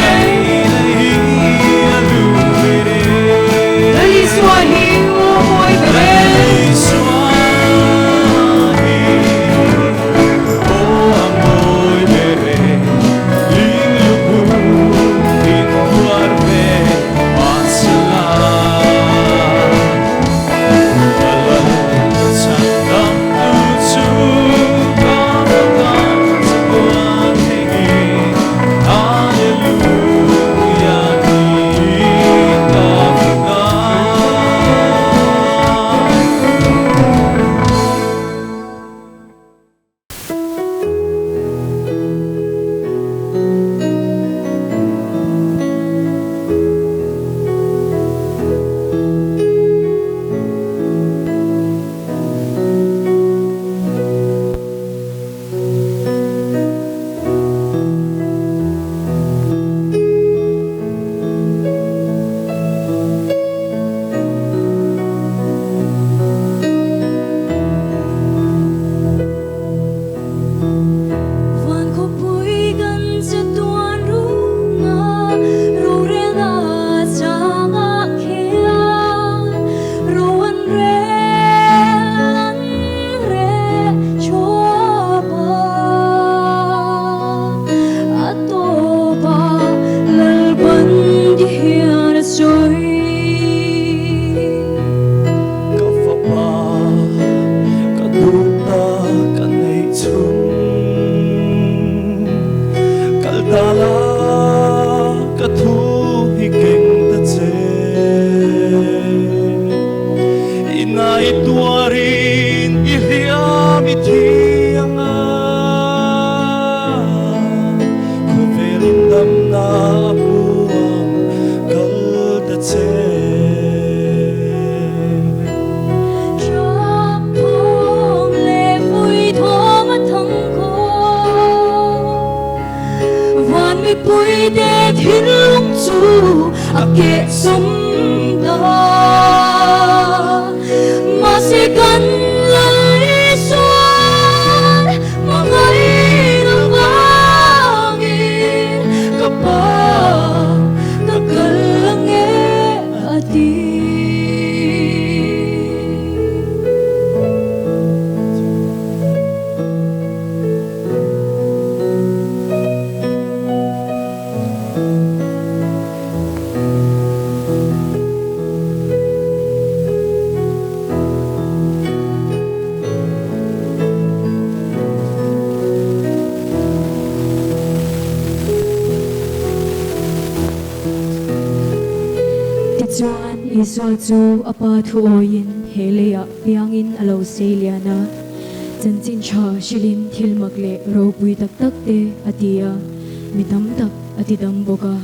Lal Isua hi aw mawi ber e. Van khawpui kan che tuan runga rorelna changah khian ro an rel an reh thuap a, a tawp a Lalpan ti hian a sawi. Ka fapa, ka duhna ka neih chhun. Kal ta la, ka thu hi keng ta che. I ngai tuarin i hliam i thi anga, khawvelin damna a hmu ang kal ta che. Tap thawng leh vui thawng a thang khawm. Van mipui te thinlung chu a keh sawm ta. Mahse kan Lal Isuan hmangaihna vangin ka pa ka kal ange a ti. Tichuan, Isua chu a Pa thu awiin he leiah piangin a lo sei lian a. Chanchin tha hrilhin thil mak leh ropui tak tak te a ti a, mi tam tak a ti dam bawk a.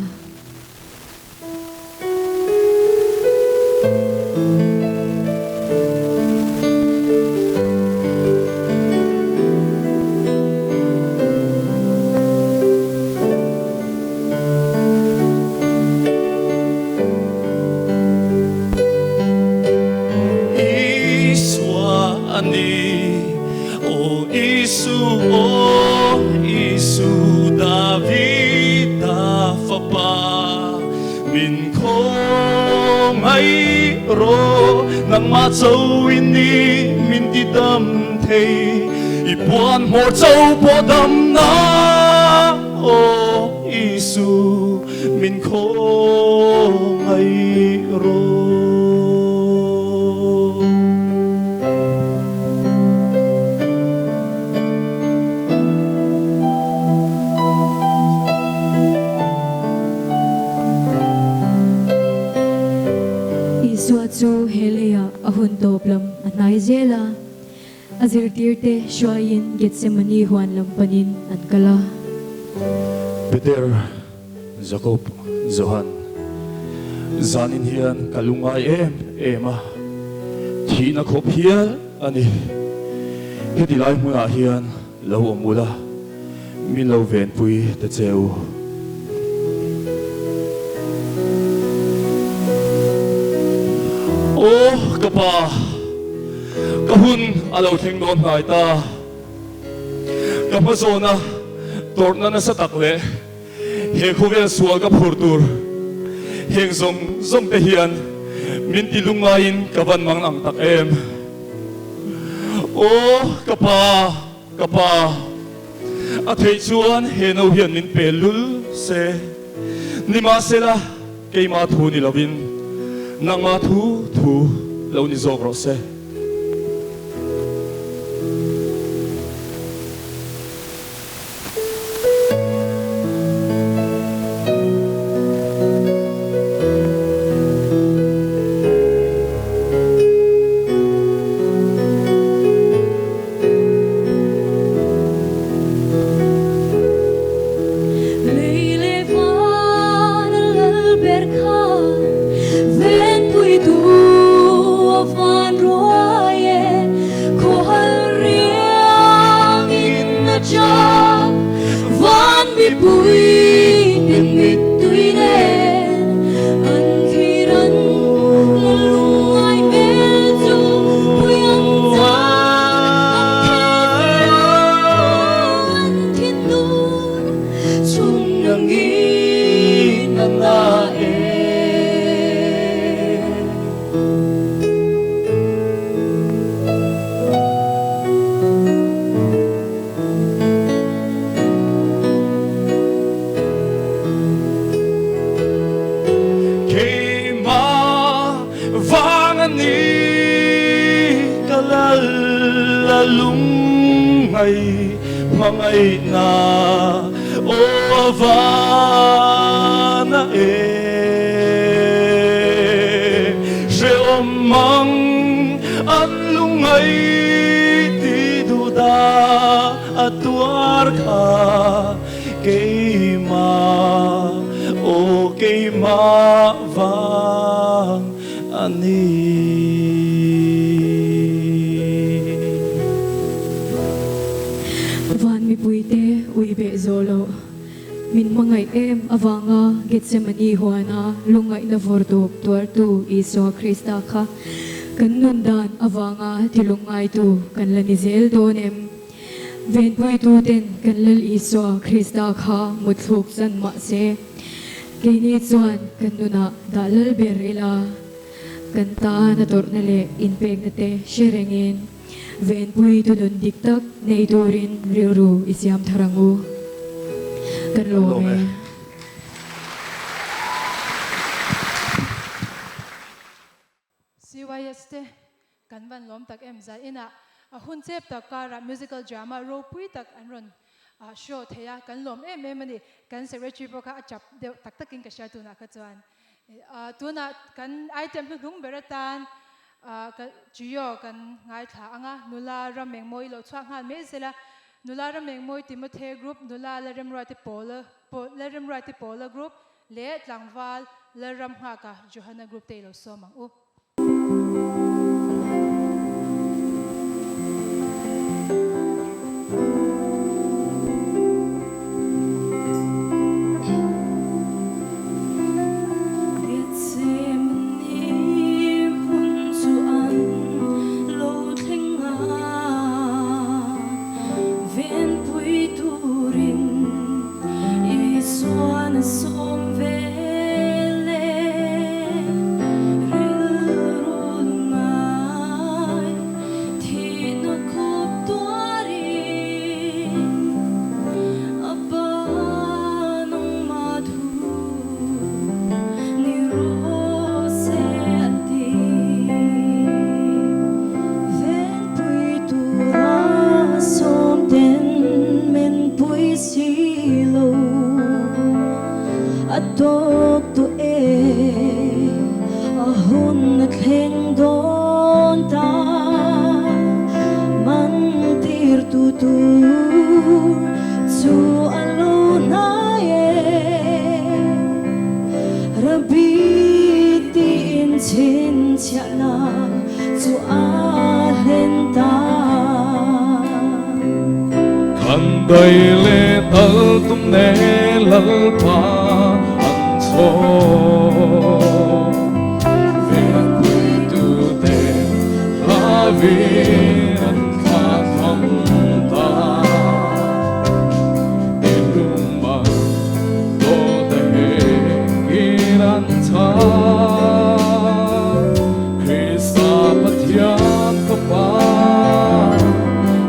Isua a ni, Aw Isu, aw Isu, Davida fapa, min khawngaih rawh, nangmah cho i ni min ti dam thei, i puan hmawr cho pawh damna, aw Isu, min khawngaih rawh. Isua chu he leiah a hun tawp lam a hnai zel a, a zirtirte hruaiin Gethsemane huan lam panin an kal a. Peter, Jakob, Johan, zanin hian ka lungngai em em a, thihna khawp hial a ni. Heti lai hmunah hian lo awm ula, min lo venpui ta che u. Aw ka pa! Ka hun a lo thleng dawn hnai ta. Ka hmazawna tawrhna nasa tak leh he khawvel sual ka phur tur heng zawng zawng te hian min ti lungngaiin ka van mang ang tak em. Aw ka pa, ka pa, a theih chuan he no hian min pe lul se. Nimahsela keimah thu ni lovin nangmah thu thu lo ni zawk rawh se. Lei leh van a lal ber khan venpui tu a van ruai e, khual riang in a chak van mipui ten mittui nen an thlir an la lungngai hmel chu pui ang chak an thehfiah an thinlung chhun angin a na e. Keimah vang a ni ka lal a lungngai hmangaihna aw a vana e. Hrehawm mang an lungngai ti duh dah a tuar kha keimah aw keimah vang a ni. Van mipuite ui beh zawh loh min hmangaih em avanga Gethsemane huana lungngaihna vawr tawp tuartu Isua Krista kha kan nun dan avanga ti lungngaitu kan la ni zel dawn em? Venpuituten kan Lal Isua Krista kha mutthluk chan mah se, keini chuan kan nunah dah lal ber ila, kan tan a tawrhna leh inpekna te hre rengin venpuitu nun dik tak nei turin rilru i siam thar ang u. Kan lawm e. CYS te kan van lawm tak em zai inah a hun chep tak karah musical drama ropui tak an rawn show thei a, kan lawm em em a ni. Kan secretary pawh kha a chap deuh tak takin ka hria tunah kha chuan. Tunah kan item hnuhnung ber atan trio kan ngaithla ang a, nula Ramengmawi lo chhuak nghal mai zel a, nula Ramengmawi Timothy group, nula Lalremruati Paula Lalremruati Paula group, Leh tlangval Lalramnghaka Johana group te i lo sawm ang u. Gethsemane hmun chu an lo thleng a, venpui turin Isuan a sawm vel e, rilru lungngai thihna khup tuarin a pa nangmah thu ni rawh se a ti. Venpui tura sawm ten men pui si lo a tawk tawh e, a hun a thleng dawn ta man tir tu tur chu a lo hnai e, Rabbi tiin chhinchhiahna chu a hlen ta. Kan dai leh tal tum ne Lalpa an chhawm. Venpuitute hla hlauvin an thlathlam ta. Thinlung man dawt a hekin an chhang. Krista Pathian Fapa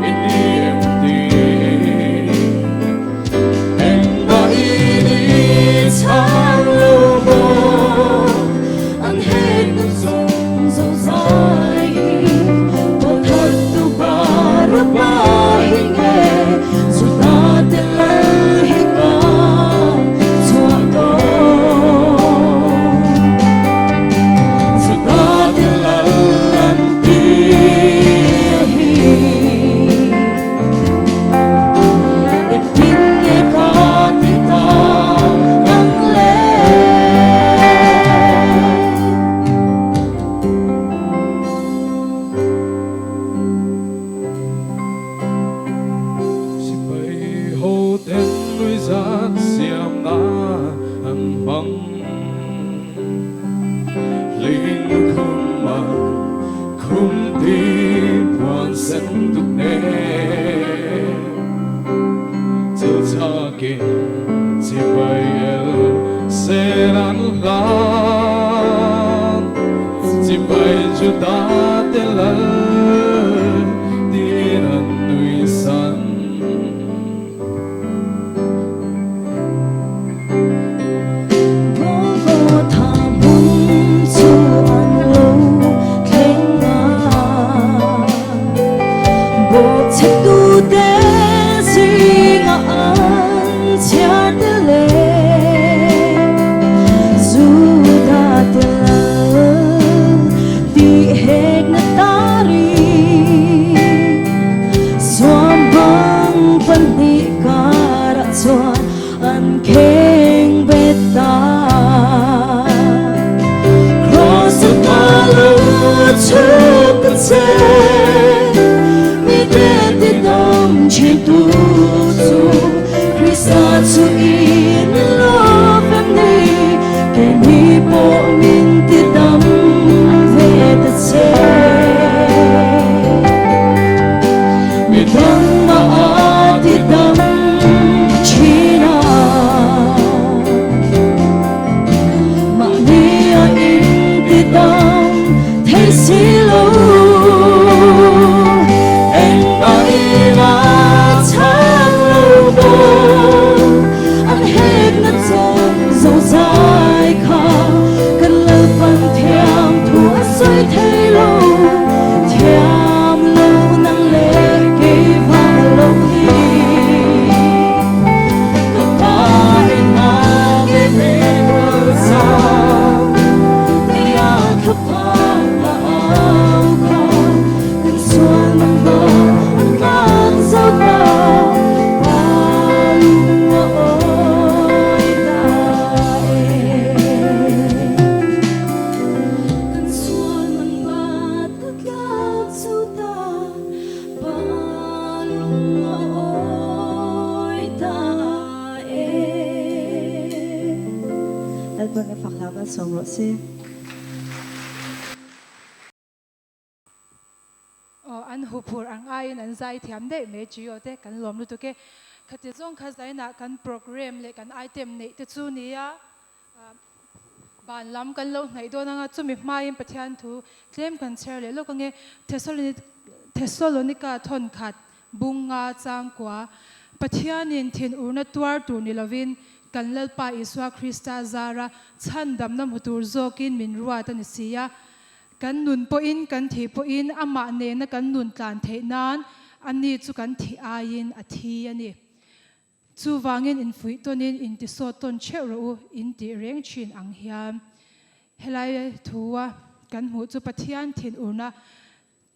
i ni em ti? Engmah i ni chhang lo maw? An hekna zawng zozai hi Pawlthar tu Baraba hi nge Juda te lal hi ka chhuah dawn Juda te lal an ti a hi Engtin nge ka ti ta ang le? Sipai ho ten nuihzat siam nan an hmang. Ling khum a khum ti puan sen duk nen chil chhakin chibai el sen an hlan chibai Juda te lal tin an nui san. Golgotha hmun chu an lo thleng a, bawhchhetute zinga an chhiar tel e. Juda te lal tih hekna tari suambang pahnih karah chuan An kheng bet ta. Kraws a ta lo chhuk ka che, Mi te ti dam thin tu chu, Krista chu i ni lo vem ni, Keini pawh min ti dam ve ta che. Mi dang mah a ti dam thin a, mahni a in ti dam thei si lo. Engmah in a chhang lo maw, an hekna chawm zozai kha kan Lalpan thiam thu a sawi thei lo. Thiam lo nang leh kei vang lo hi ka pa in a nge min rualsa tia ka pa a au kha kan sual mang ba an tlak zo ta pa lung a awi ta e. Kan sual man bat ka tlak chu ta pa lung a awi ta e. Lalpan a fak hlah malsawm rawh se. Aw an huphurh ang aiin an zai thiam daih mai Gio te kan lawm lutuk e. Khati zawng kha zainah kan program leh kan item neih te chu nia ban lam kan lo hnaih dawn anga chumi hmain Pathian thu tlem kan chher leh lawk ange Thessalonica thawnkhat bunga changkua Pathianin thinurna tuar tur ni lovin kan Lalpa Isua Krista zara chhandamna hmu tur zawkin min ruat a ni si a. Kan nun pawhin kan thih pawhin amah nena kan nun tlan theih nan ani chu kan thih aiin a thi a ni. Chuvangin infuih tawnin intisawt tawn theuh rawh u in tih reng thin ang hian helai thua kan hmuh chu Pathian thinurna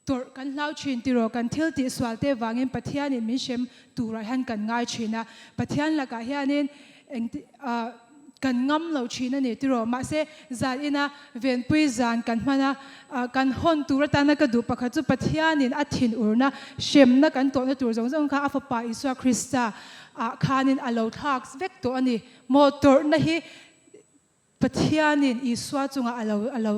tawrh kan hlau thin tiraw kan thil tih sual te vangin Pathianin min hrem turah hian kan ngai thin a, Pathian lakah hianin engti ah kan ngam lo thin a ni tiraw mahse zan ina venpui zan kan hman a kan hawn tur atana ka duh pakhat chu Pathianin a thinurna hremna kan tawhna tur zawng zawng kha a fapa Isua Krista ah khanin a lo thlak vek tawh a ni maw tawrhna hi Pathianin Isua chungah a lo a lo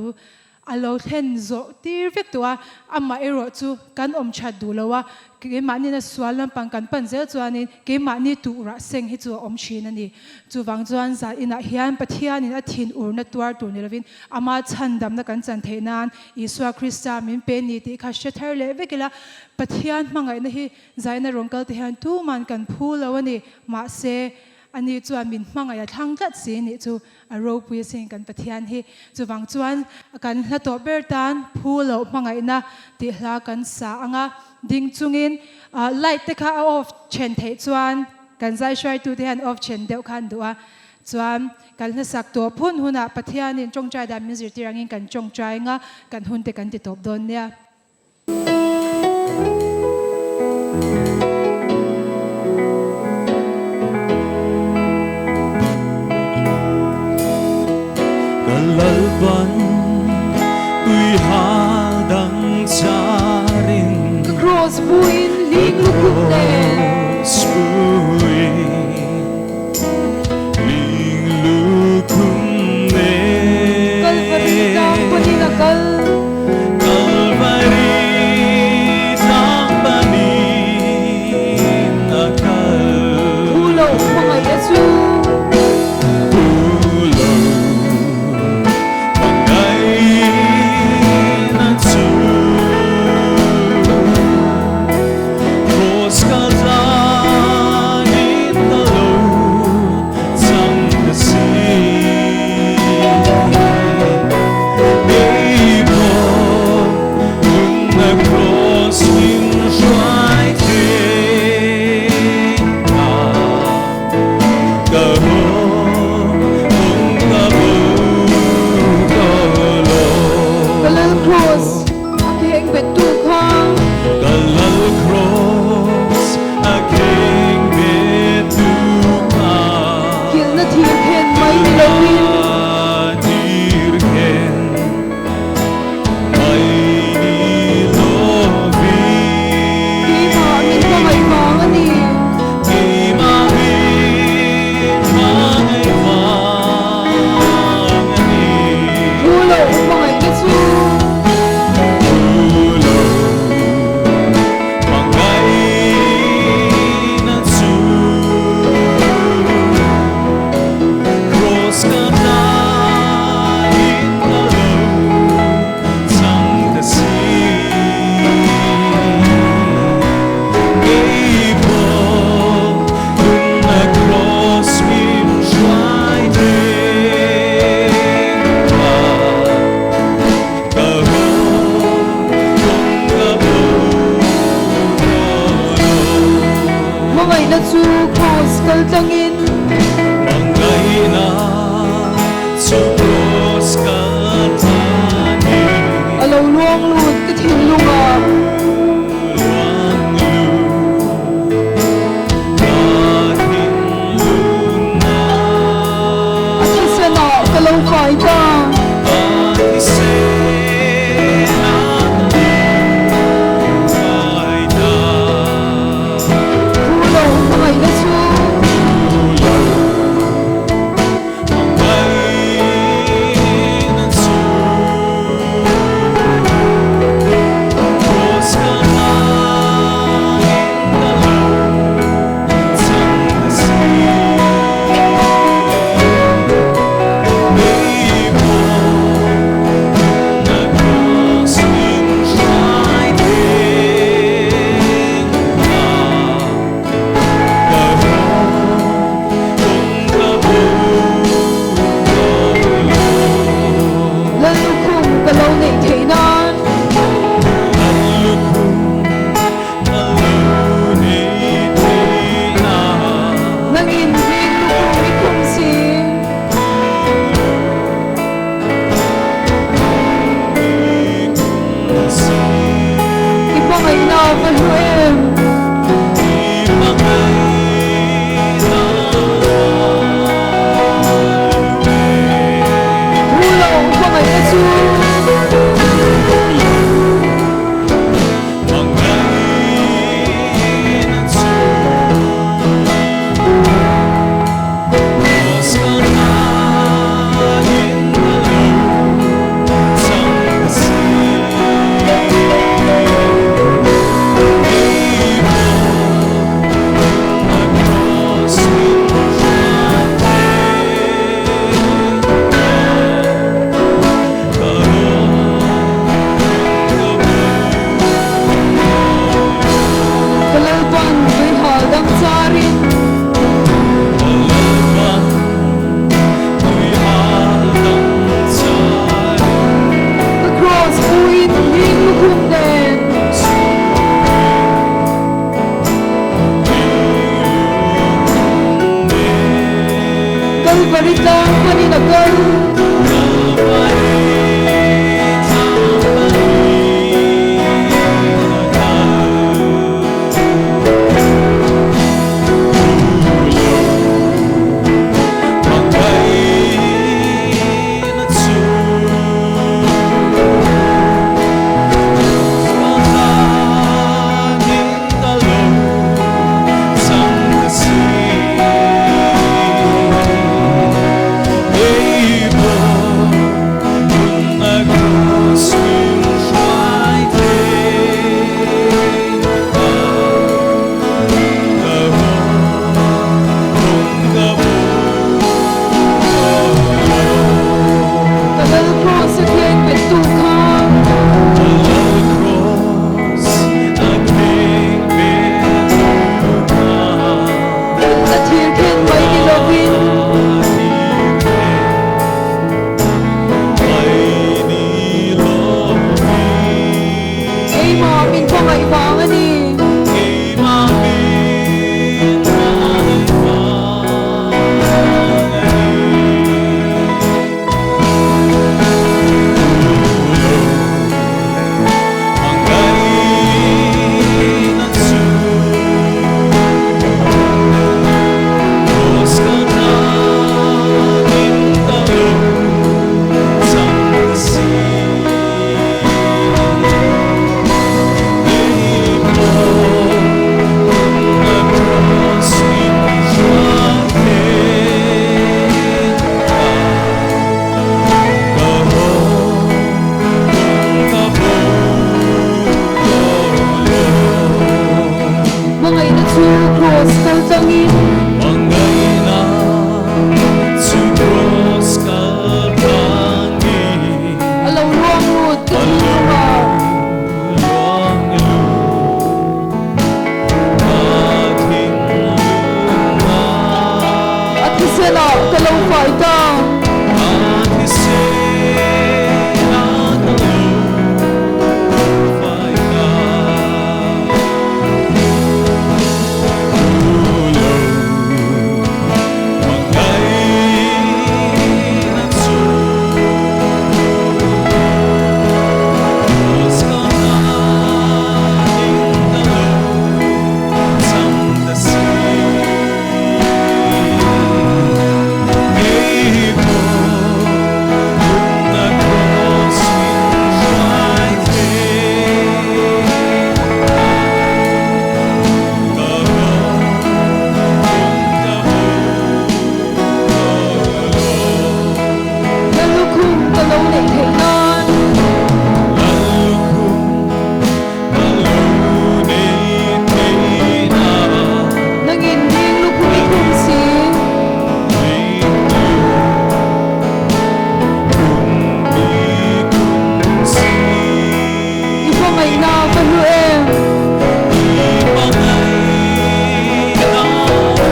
A lo thlen zawh tir vek tawh a, amah erawh chu kan awm that duh lo a, keimahni na sual lampang kan pan zel chuanin keimahni tuhrah seng hi chu a awm thin a ni. Chuvang chuan zan inah hian Pathianin a thin urna tuar tur ni lovin ama chhandamna kan chan theih nan Isua Krista min pe ni tih kha hre thar leh vek ila, Pathian hmangaihna hi zaina rawn kal te hian tuman kan phu lo a ni. Mahse, ani chuan min hmangaih a thlang tlat si nih chu A ropui asin kan Pathian hi. Chuvang chuan kan hla tawh ber tan phu loh hmangaihna tih hla kan sa ang a, ding chungin light te kha a off then theih chuan kan zai hruaitute hian off then deuh kha an duh a, chuan kan hla sak tawh phun hunah Pathianin tawngtai dan min zirtir angin kan tawngtai ang a, kan hun te kan ti tawp dawn nia. Ka lalpan tui hal dang charin. Ka cross buin ling lukhum nen. Cross buin ling lukhum nen. Kalvari tlang panin a kal. Kalvari tlang panin a kal. Phu loh hmangaih a chu. Phu loh hmangaih a chu. Cross ka tlangin ka lo chang ta si. Ka lal cross a kheng bet tu kha. Ka lal cross a kheng bet tu kha. Kilhna thir khen mai ni lovin. Thir khen mai ni lovin. Keimah min hmangaih vang a ni. Keimah min hmangaih vang a ni. Thu loh hmangaihna chu. Thu loh hmangaihna chu. Cross ka tlaiin ka lo chang ta si. Kei pawh tunna cross min hruai teng a, ka rawn kawng ka bo tawh lo. Hmangaihna chu cross kal tlangin. Hmangaihna chu cross kal tlangin. A lo luang lut ka thinlungah. Luang lut ka thinlungah. A thisenah ka lo fai ta. A thisenah ka lo fai ta. Thu lo hmangaihna chu. Thu lo hmangaihna chu. Kalvari tlang panin a kal. Ka Lal Kraws a khen bet tu kha. A thir khen mai ni lovin. Keimah min hmangaih vang a ni. Hmangaihna chu Kraws kal tlangin. Hmangaihna chu Kraws kal tlangin. A lo luang lut ka thinlungah. Luang lut ka thinlungah. A thisenah ka lo fai ta. A thisenah ka lo fai ta. Lallukhum ka lo neih theih nan. Lallukhum ka lo neih theih nan. Nangin ding lukhum i khum si. Ding lukhum i khum si. I hmangaihna ka hlu em? I hmangaihna ka hlu em?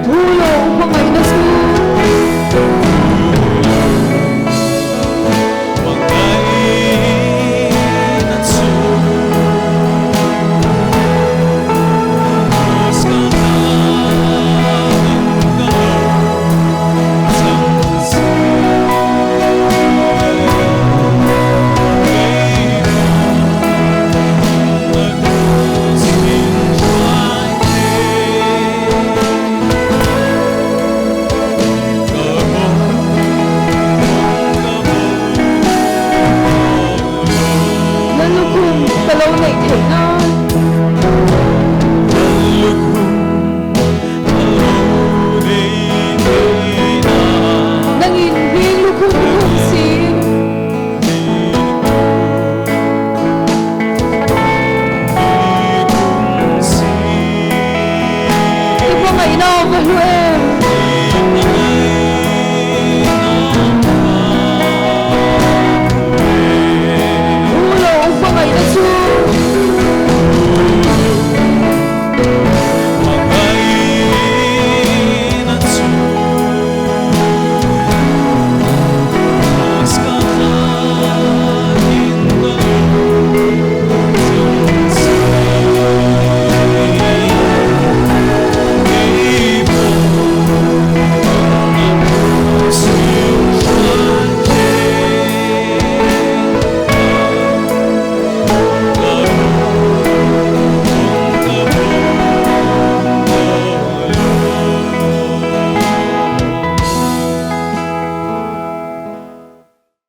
Thu lo hmangaihna chu. Thu lo hmangaihna chu. Kraws ka tanin ka lo chang si. Lallukhum ka lo neih theih nan. Lallukhum ka lo neih theih nan. Nangin hling lukhum i khum si. I hmangaihna va hlu em?